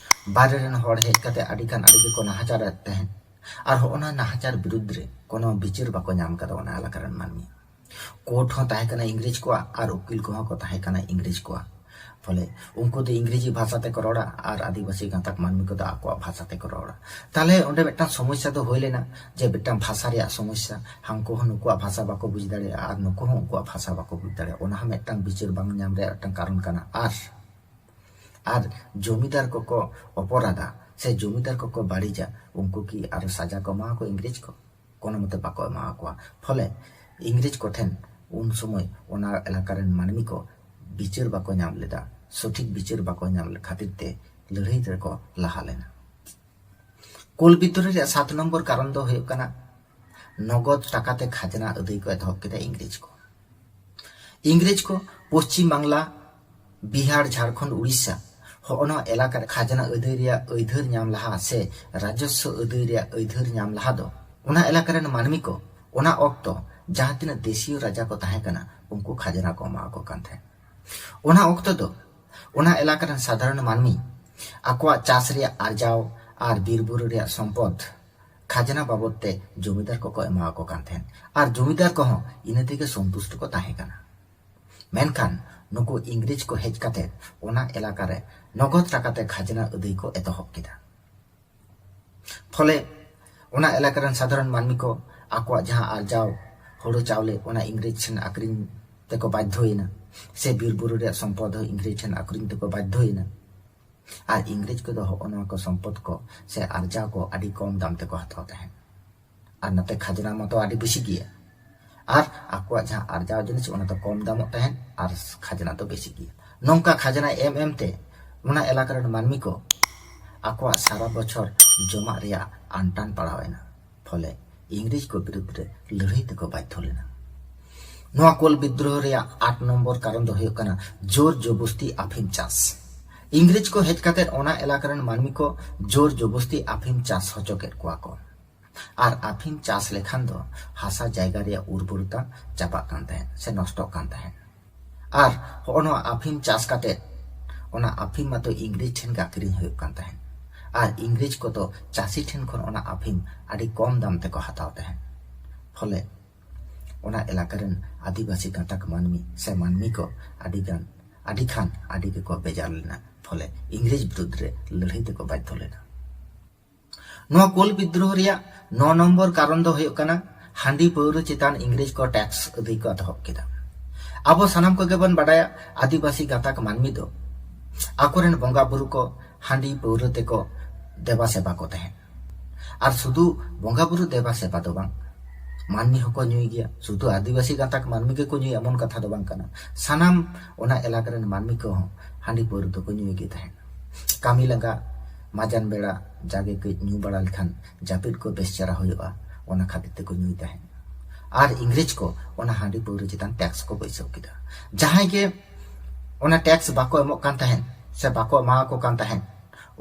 ᱵᱟᱭᱨᱮ ᱨᱮᱱ ᱦᱚᱲ ᱦᱮᱡ ᱠᱟᱛᱮ ᱟᱹᱰᱤ ᱠᱷᱟᱱ ᱟᱹᱰᱤ ᱜᱮᱠᱚ ᱱᱟᱦᱟᱪᱟᱨᱮᱫ ᱛᱟᱦᱮᱸᱫ᱾ ᱟᱨ ᱦᱚᱸᱜᱼᱚ ᱱᱟ ᱱᱟᱦᱟᱪᱟᱨ ᱵᱤᱨᱩᱫᱽ ᱨᱮ ᱠᱳᱱᱳ ᱵᱤᱪᱟᱹᱨ ᱵᱟᱠᱚ ᱧᱟᱢ ᱠᱟᱫᱟ ᱚᱱᱟ ᱮᱞᱟᱠᱟ ᱨᱮᱱ ᱢᱟᱹᱱᱢᱤ᱾ ᱠᱳᱨᱴ ᱦᱚᱸ ᱛᱟᱦᱮᱸ ᱠᱟᱱᱟ ᱤᱝᱨᱮᱡᱽ ᱠᱚᱣᱟᱜ ᱟᱨ ᱩᱠᱤᱞ ᱠᱚᱦᱚᱸ ᱠᱚ ᱛᱟᱦᱮᱸ ᱠᱟᱱᱟ ᱤᱝᱨᱮᱡᱽ ᱠᱚᱣᱟᱜ᱾ ᱯᱷᱚᱞᱮ ᱩᱱᱠᱩ ᱫᱚ ᱤᱝᱨᱮᱡᱤ ᱵᱷᱟᱥᱟ ᱛᱮᱠᱚ ᱨᱚᱲᱟ ᱟᱨ ᱟᱹᱫᱤᱵᱟᱹᱥᱤ ᱜᱟᱛᱟᱠ ᱢᱟᱹᱱᱢᱤ ᱠᱚᱫᱚ ᱟᱠᱚᱣᱟᱜ ᱵᱷᱟᱥᱟ ᱛᱮᱠᱚ ᱨᱚᱲᱟ᱾ ᱛᱟᱦᱞᱮ ᱚᱸᱰᱮ ᱢᱤᱫᱴᱟᱝ ᱥᱚᱢᱚᱥᱥᱟ ᱫᱚ ᱦᱩᱭ ᱞᱮᱱᱟ ᱡᱮ ᱢᱤᱫᱴᱟᱝ ᱵᱷᱟᱥᱟ ᱨᱮᱭᱟᱜ ᱥᱚᱢᱚᱥᱥᱟ, ᱦᱟᱱᱠᱩ ᱦᱚᱸ ᱱᱩᱠᱩᱣᱟᱜ ᱵᱷᱟᱥᱟ ᱵᱟᱠᱚ ᱵᱩᱡᱽ ᱫᱟᱲᱮᱭᱟᱜᱼᱟ ᱟᱨ ᱱᱩᱠᱩ ᱦᱚᱸ ᱩᱱᱠᱩᱣᱟᱜ ᱵᱷᱟᱥᱟ ᱵᱟᱠᱚ ᱵᱩᱡᱽ ᱫᱟᱲᱮᱭᱟᱜᱼᱟ, ᱚᱱᱟ ᱦᱚᱸ ᱢᱤᱫᱴᱟᱝ ᱵᱤᱪᱟᱹᱨ ᱵᱟᱝ ᱧᱟᱢ ᱨᱮᱭᱟᱜ ᱢᱤᱫᱴᱟᱝ ᱠᱟᱨᱚᱱ ᱠᱟᱱᱟ᱾ ᱟᱨ, ᱟᱨ ᱡᱚᱢᱤᱫᱟᱨ ᱠᱚᱠᱚ ᱚᱯᱚᱨᱟᱫᱟ ᱥᱮ ᱡᱚᱢᱤᱫᱟᱨ ᱠᱚᱠᱚ ᱵᱟᱹᱲᱤᱡᱟ, ᱩᱱᱠᱩ ᱠᱤ ᱟᱨᱚ ᱥᱟᱡᱟ ᱠᱚ ᱮᱢᱟ ᱠᱚᱣᱟ ᱤᱝᱨᱮᱡᱽ ᱠᱚ? ᱠᱳᱱᱳ ᱢᱚᱛᱮ ᱵᱟᱠᱚ ᱮᱢᱟ ᱠᱚᱣᱟ᱾ ᱯᱷᱚᱞᱮ ᱤᱝᱨᱮᱡᱽ ᱠᱚᱴᱷᱮᱱ ᱩᱱ ᱥᱚᱢᱚᱭ ᱚᱱᱟ ᱮᱞᱟᱠᱟ ᱨᱮᱱ ᱢᱟᱹᱱᱢᱤ ᱠᱚ ᱵᱤᱪᱟᱹᱨ ᱵᱟᱠᱚ ᱧᱟᱢ ᱞᱮᱫᱟ, ᱥᱚᱴᱷᱤᱠ ᱵᱤᱪᱟᱹᱨ ᱵᱟᱠᱚ ᱧᱟᱢ ᱞᱮᱫ ᱠᱷᱟᱹᱛᱤᱨ ᱛᱮ ᱞᱟᱹᱲᱦᱟᱹᱭ ᱨᱮᱠᱚ ᱞᱟᱦᱟ ᱞᱮᱱᱟ᱾ ᱠᱳᱞ ᱵᱤᱫᱽᱫᱨᱳᱦ ᱨᱮᱭᱟᱜ ᱥᱟᱛ ᱱᱚᱢᱵᱚᱨ ᱠᱟᱨᱚᱱ ᱫᱚ ᱦᱩᱭᱩᱜ ᱠᱟᱱᱟ ᱱᱚᱜᱚᱫ ᱴᱟᱠᱟᱛᱮ ᱠᱷᱟᱡᱽᱱᱟ ᱟᱹᱫᱟᱹᱭ ᱠᱚ ᱮᱛᱚᱦᱚᱵ ᱠᱮᱫᱟ ᱤᱝᱨᱮᱡᱽ ᱠᱚ᱾ ᱤᱝᱨᱮᱡᱽ ᱠᱚ ᱯᱚᱥᱪᱤᱢ ᱵᱟᱝᱞᱟ, ᱵᱤᱦᱟᱨ, ᱡᱷᱟᱲᱠᱷᱚᱸᱰ, ᱩᱲᱤᱥᱥᱟ, ᱦᱚᱸᱜᱼᱚ ᱱᱚᱣᱟ ᱮᱞᱟᱠᱟ ᱨᱮ ᱠᱷᱟᱡᱽᱱᱟ ᱟᱹᱫᱟᱹᱭ ᱨᱮᱭᱟᱜ ᱟᱹᱭᱫᱟᱹᱨ ᱧᱟᱢ ᱞᱟᱦᱟ ᱥᱮ ᱨᱟᱡᱚᱥᱥᱚ ᱟᱹᱫᱟᱹᱭ ᱨᱮᱭᱟᱜ ᱟᱹᱭᱫᱟᱹᱨ ᱧᱟᱢ ᱞᱟᱦᱟ ᱫᱚ ᱚᱱᱟ ᱮᱞᱟᱠᱟ ᱨᱮᱱ ᱢᱟᱹᱱᱢᱤ ᱠᱚ ᱚᱱᱟ ᱚᱠᱛᱚ ᱡᱟᱦᱟᱸ ᱛᱤᱱᱟᱹᱜ ᱫᱮᱥᱤᱭᱚ ᱨᱟᱡᱟ ᱠᱚ ᱛᱟᱦᱮᱸ ᱠᱟᱱᱟ, ᱩᱱᱠᱩ ᱠᱷᱟᱡᱽᱱᱟ ᱠᱚ ᱮᱢᱟ ᱠᱚ ᱠᱟᱱ ᱛᱟᱦᱮᱸᱫ᱾ ᱚᱱᱟ ᱚᱠᱛᱚ ᱫᱚ ᱚᱱᱟ ᱮᱞᱟᱠᱟ ᱨᱮᱱ ᱥᱟᱫᱷᱟᱨᱚᱱ ᱢᱟᱹᱱᱢᱤ ᱟᱠᱚᱣᱟᱜ ᱪᱟᱥ ᱨᱮᱭᱟᱜ ᱟᱨᱡᱟᱣ ᱟᱨ ᱵᱤᱨ ᱵᱩᱨᱩ ᱨᱮᱭᱟᱜ ᱥᱚᱢᱯᱚᱫ ᱠᱷᱟᱡᱽᱱᱟ ᱵᱟᱵᱚᱫ ᱛᱮ ᱡᱚᱢᱤᱫᱟᱨ ᱠᱚᱠᱚ ᱮᱢᱟ ᱠᱚ ᱠᱟᱱ ᱛᱟᱦᱮᱸᱫ᱾ ᱟᱨ ᱡᱚᱢᱤᱫᱟᱨ ᱠᱚᱦᱚᱸ ᱤᱱᱟᱹ ᱛᱮᱜᱮ ᱥᱚᱱᱛᱩᱥᱴ ᱠᱚ ᱛᱟᱦᱮᱸ ᱠᱟᱱᱟ᱾ ᱢᱮᱱᱠᱷᱟᱱ ᱱᱩᱠᱩ ᱤᱝᱨᱮᱡᱽ ᱠᱚ ᱦᱮᱡ ᱠᱟᱛᱮ ᱚᱱᱟ ᱮᱞᱟᱠᱟ ᱨᱮ ᱱᱚᱜᱚᱫ ᱴᱟᱠᱟᱛᱮ ᱠᱷᱟᱡᱽᱱᱟ ᱟᱹᱫᱟᱹᱭ ᱠᱚ ᱮᱛᱚᱦᱚᱵ ᱠᱮᱫᱟ᱾ ᱯᱷᱚᱞᱮ ᱚᱱᱟ ᱮᱞᱟᱠᱟ ᱨᱮᱱ ᱥᱟᱫᱷᱟᱨᱚᱱ ᱢᱟᱹᱱᱢᱤ ᱠᱚ ᱟᱠᱚᱣᱟᱜ ᱡᱟᱦᱟᱸ ᱟᱨᱡᱟᱣ ᱦᱳᱲᱳ ᱪᱟᱣᱞᱮ, ᱚᱱᱟ ᱤᱝᱨᱮᱡᱽ ᱴᱷᱮᱱ ᱟᱠᱷᱨᱤᱧ ᱛᱮᱠᱚ ᱵᱟᱫᱽᱫᱷᱚᱭᱮᱱᱟ, ᱥᱮ ᱵᱤᱨ ᱵᱩᱨᱩ ᱨᱮᱭᱟᱜ ᱥᱚᱢᱯᱚᱫ ᱦᱚᱸ ᱤᱝᱨᱮᱡᱽ ᱴᱷᱮᱱ ᱟᱠᱷᱨᱤᱧ ᱛᱮᱠᱚ ᱵᱟᱫᱽᱫᱷᱚᱭᱮᱱᱟ᱾ ᱟᱨ ᱤᱝᱨᱮᱡᱽ ᱠᱚᱫᱚ ᱦᱚᱸᱜᱼᱚ ᱱᱚᱣᱟ ᱠᱚ ᱥᱚᱢᱯᱚᱫ ᱠᱚ ᱥᱮ ᱟᱨᱡᱟᱣ ᱠᱚ ᱟᱹᱰᱤ ᱠᱚᱢ ᱫᱟᱢ ᱛᱮᱠᱚ ᱦᱟᱛᱟᱣ ᱛᱟᱦᱮᱸᱫ᱾ ᱟᱨ ᱱᱚᱛᱮ ᱠᱷᱟᱡᱽᱱᱟ ᱢᱟᱛᱚ ᱟᱹᱰᱤ ᱵᱮᱥᱤ ᱜᱮᱭᱟ, ᱟᱨ ᱟᱠᱚᱣᱟᱜ ᱡᱟᱦᱟᱸ ᱟᱨᱡᱟᱣ ᱡᱤᱱᱤᱥ ᱚᱱᱟ ᱫᱚ ᱠᱚᱢ ᱫᱟᱢᱚᱜ ᱛᱟᱦᱮᱸᱫ ᱟᱨ ᱠᱷᱟᱡᱽᱱᱟ ᱫᱚ ᱵᱮᱥᱤ ᱜᱮᱭᱟ᱾ ᱱᱚᱝᱠᱟ ᱠᱷᱟᱡᱽᱱᱟ ᱮᱢ ᱮᱢ ᱛᱮ ᱚᱱᱟ ᱮᱞᱟᱠᱟ ᱨᱮᱱ ᱢᱟᱹᱱᱢᱤ ᱠᱚ ᱟᱠᱚᱣᱟᱜ ᱥᱟᱨᱟ ᱵᱚᱪᱷᱚᱨ ᱡᱚᱢᱟᱜ ᱨᱮᱭᱟᱜ ᱟᱱᱴᱟᱱ ᱯᱟᱲᱟᱣ ᱮᱱᱟ᱾ ᱯᱷᱚᱞᱮ ᱤᱝᱨᱮᱡᱽ ᱠᱚ ᱵᱤᱨᱩᱫᱽ ᱨᱮ ᱞᱟᱹᱲᱦᱟᱹᱭ ᱛᱮᱠᱚ ᱵᱟᱫᱽᱫᱷᱚ ᱞᱮᱱᱟ᱾ ᱱᱚᱣᱟ ᱠᱳᱞ ᱵᱤᱫᱽᱫᱨᱳᱦᱚ ᱨᱮᱭᱟᱜ ᱟᱴ ᱱᱚᱢᱵᱚᱨ ᱠᱟᱨᱚᱱ ᱫᱚ ᱦᱩᱭᱩᱜ ᱠᱟᱱᱟ ᱡᱳᱨ ᱡᱚᱵᱚᱥᱛᱤ ᱟᱯᱷᱤᱢ ᱪᱟᱥ᱾ ᱤᱝᱨᱮᱡᱽ ᱠᱚ ᱦᱮᱡ ᱠᱟᱛᱮ ᱚᱱᱟ ᱮᱞᱟᱠᱟ ᱨᱮᱱ ᱢᱟᱹᱱᱢᱤ ᱠᱚ ᱡᱳᱨ ᱡᱚᱵᱚᱥᱛᱤ ᱟᱯᱷᱤᱢ ᱪᱟᱥ ᱦᱚᱪᱚ ᱠᱮᱫ ᱠᱚᱣᱟ ᱠᱚ᱾ ᱟᱨ ᱟᱯᱷᱤᱢ ᱪᱟᱥ ᱞᱮᱠᱷᱟᱱ ᱫᱚ ᱦᱟᱥᱟ ᱡᱟᱭᱜᱟ ᱨᱮᱭᱟᱜ ᱩᱨᱵᱚᱨᱚᱛᱟ ᱪᱟᱵᱟᱜ ᱠᱟᱱ ᱛᱟᱦᱮᱸᱫ ᱥᱮ ᱱᱚᱥᱴᱚᱜ ᱠᱟᱱ ᱛᱟᱦᱮᱸᱫ᱾ ᱟᱨ ᱦᱚᱸᱜᱼᱚ ᱱᱚᱣᱟ ᱟᱯᱷᱤᱢ ᱪᱟᱥ ᱠᱟᱛᱮ ᱚᱱᱟ ᱟᱯᱷᱤᱢ ᱢᱟᱛᱚ ᱤᱝᱨᱮᱡᱽ ᱴᱷᱮᱱ ᱜᱮ ᱟᱠᱷᱨᱤᱧ ᱦᱩᱭᱩᱜ ᱠᱟᱱ ᱛᱟᱦᱮᱸᱫ᱾ ᱟᱨ ᱤᱝᱨᱮᱡᱽ ᱠᱚᱫᱚ ᱪᱟᱹᱥᱤ ᱴᱷᱮᱱ ᱠᱷᱚᱱ ᱚᱱᱟ ᱟᱯᱷᱤᱢ ᱟᱹᱰᱤ ᱠᱚᱢ ᱫᱟᱢ ᱛᱮᱠᱚ ᱦᱟᱛᱟᱣ ᱛᱟᱦᱮᱸᱫ᱾ ᱯᱷᱚᱞᱮ ᱚᱱᱟ ᱮᱞᱟᱠᱟ ᱨᱮᱱ ᱟᱹᱫᱤᱵᱟᱹᱥᱤ ᱜᱟᱛᱟᱠ ᱢᱟᱹᱱᱢᱤ ᱥᱮ ᱢᱟᱹᱱᱢᱤ ᱠᱚ ᱟᱹᱰᱤ ᱜᱟᱱ, ᱟᱹᱰᱤ ᱠᱷᱟᱱ ᱟᱹᱰᱤ ᱜᱮᱠᱚ ᱵᱮᱡᱟᱨ ᱞᱮᱱᱟ᱾ ᱯᱷᱚᱞᱮ ᱤᱝᱨᱮᱡᱽ ᱵᱤᱨᱩᱫᱽ ᱨᱮ ᱞᱟᱹᱲᱦᱟᱹᱭ ᱛᱮᱠᱚ ᱵᱟᱫᱽᱫᱷᱚ ᱞᱮᱱᱟ᱾ ᱱᱚᱣᱟ ᱠᱳᱞ ᱵᱤᱫᱽᱫᱨᱳᱦᱚ ᱨᱮᱭᱟᱜ ᱱᱚ ᱱᱚᱢᱵᱚᱨ ᱠᱟᱨᱚᱱ ᱫᱚ ᱦᱩᱭᱩᱜ ᱠᱟᱱᱟ ᱦᱟᱺᱰᱤ ᱯᱟᱹᱣᱨᱟᱹ ᱪᱮᱛᱟᱱ ᱤᱝᱨᱮᱡᱽ ᱠᱚ ᱴᱮᱠᱥ ᱟᱹᱫᱟᱹᱭ ᱠᱚ ᱮᱛᱚᱦᱚᱵ ᱠᱮᱫᱟ᱾ ᱟᱵᱚ ᱥᱟᱱᱟᱢ ᱠᱚᱜᱮ ᱵᱚᱱ ᱵᱟᱰᱟᱭᱟ, ᱟᱹᱫᱤᱵᱟᱹᱥᱤ ᱜᱟᱛᱟᱠ ᱢᱟᱹᱱᱢᱤ ᱫᱚ ᱟᱠᱚᱨᱮᱱ ᱵᱚᱸᱜᱟ ᱵᱩᱨᱩ ᱠᱚ ᱦᱟᱺᱰᱤ ᱯᱟᱹᱣᱨᱟᱹ ᱛᱮᱠᱚ ᱫᱮᱵᱟ ᱥᱮᱵᱟ ᱠᱚ ᱛᱟᱦᱮᱸᱫ᱾ ᱟᱨ ᱥᱩᱫᱷᱩ ᱵᱚᱸᱜᱟ ᱵᱩᱨᱩ ᱫᱮᱵᱟ ᱥᱮᱵᱟ ᱫᱚ ᱵᱟᱝ, ᱢᱟᱹᱱᱢᱤ ᱦᱚᱸᱠᱚ ᱧᱩᱭ ᱜᱮᱭᱟ᱾ ᱥᱩᱫᱷᱩ ᱟᱹᱫᱤᱵᱟᱹᱥᱤ ᱜᱟᱛᱟᱠ ᱢᱟᱹᱱᱢᱤ ᱜᱮᱠᱚ ᱧᱩᱭᱟ, ᱮᱢᱚᱱ ᱠᱟᱛᱷᱟ ᱫᱚ ᱵᱟᱝ ᱠᱟᱱᱟ᱾ ᱥᱟᱱᱟᱢ ᱚᱱᱟ ᱮᱞᱟᱠᱟ ᱨᱮᱱ ᱢᱟᱹᱱᱢᱤ ᱠᱚᱦᱚᱸ ᱦᱟᱺᱰᱤ ᱯᱟᱹᱣᱨᱟᱹ ᱫᱚᱠᱚ ᱧᱩᱭ ᱜᱮ ᱛᱟᱦᱮᱸᱫ᱾ ᱠᱟᱹᱢᱤ ᱞᱟᱸᱜᱟ ᱢᱟᱡᱟᱱ ᱵᱮᱲᱟ ᱡᱟᱜᱮ ᱠᱟᱹᱡ ᱧᱩ ᱵᱟᱲᱟ ᱞᱮᱠᱷᱟᱱ ᱡᱟᱹᱯᱤᱫ ᱠᱚ ᱵᱮᱥ ᱪᱮᱦᱨᱟ ᱦᱩᱭᱩᱜᱼᱟ, ᱚᱱᱟ ᱠᱷᱟᱹᱛᱤᱨ ᱛᱮᱠᱚ ᱧᱩᱭ ᱛᱟᱦᱮᱸᱫ᱾ ᱟᱨ ᱤᱝᱨᱮᱡᱽ ᱠᱚ ᱚᱱᱟ ᱦᱟᱺᱰᱤ ᱯᱟᱹᱣᱨᱟᱹ ᱪᱮᱛᱟᱱ ᱴᱮᱠᱥ ᱠᱚ ᱵᱟᱹᱭᱥᱟᱹᱣ ᱠᱮᱫᱟ᱾ ᱡᱟᱦᱟᱸᱭ ᱜᱮ ᱚᱱᱟ ᱴᱮᱠᱥ ᱵᱟᱠᱚ ᱮᱢᱚᱜ ᱠᱟᱱ ᱛᱟᱦᱮᱸᱫ, ᱥᱮ ᱵᱟᱠᱚ ᱮᱢᱟᱣᱟᱠᱚ ᱠᱟᱱ ᱛᱟᱦᱮᱸᱫ᱾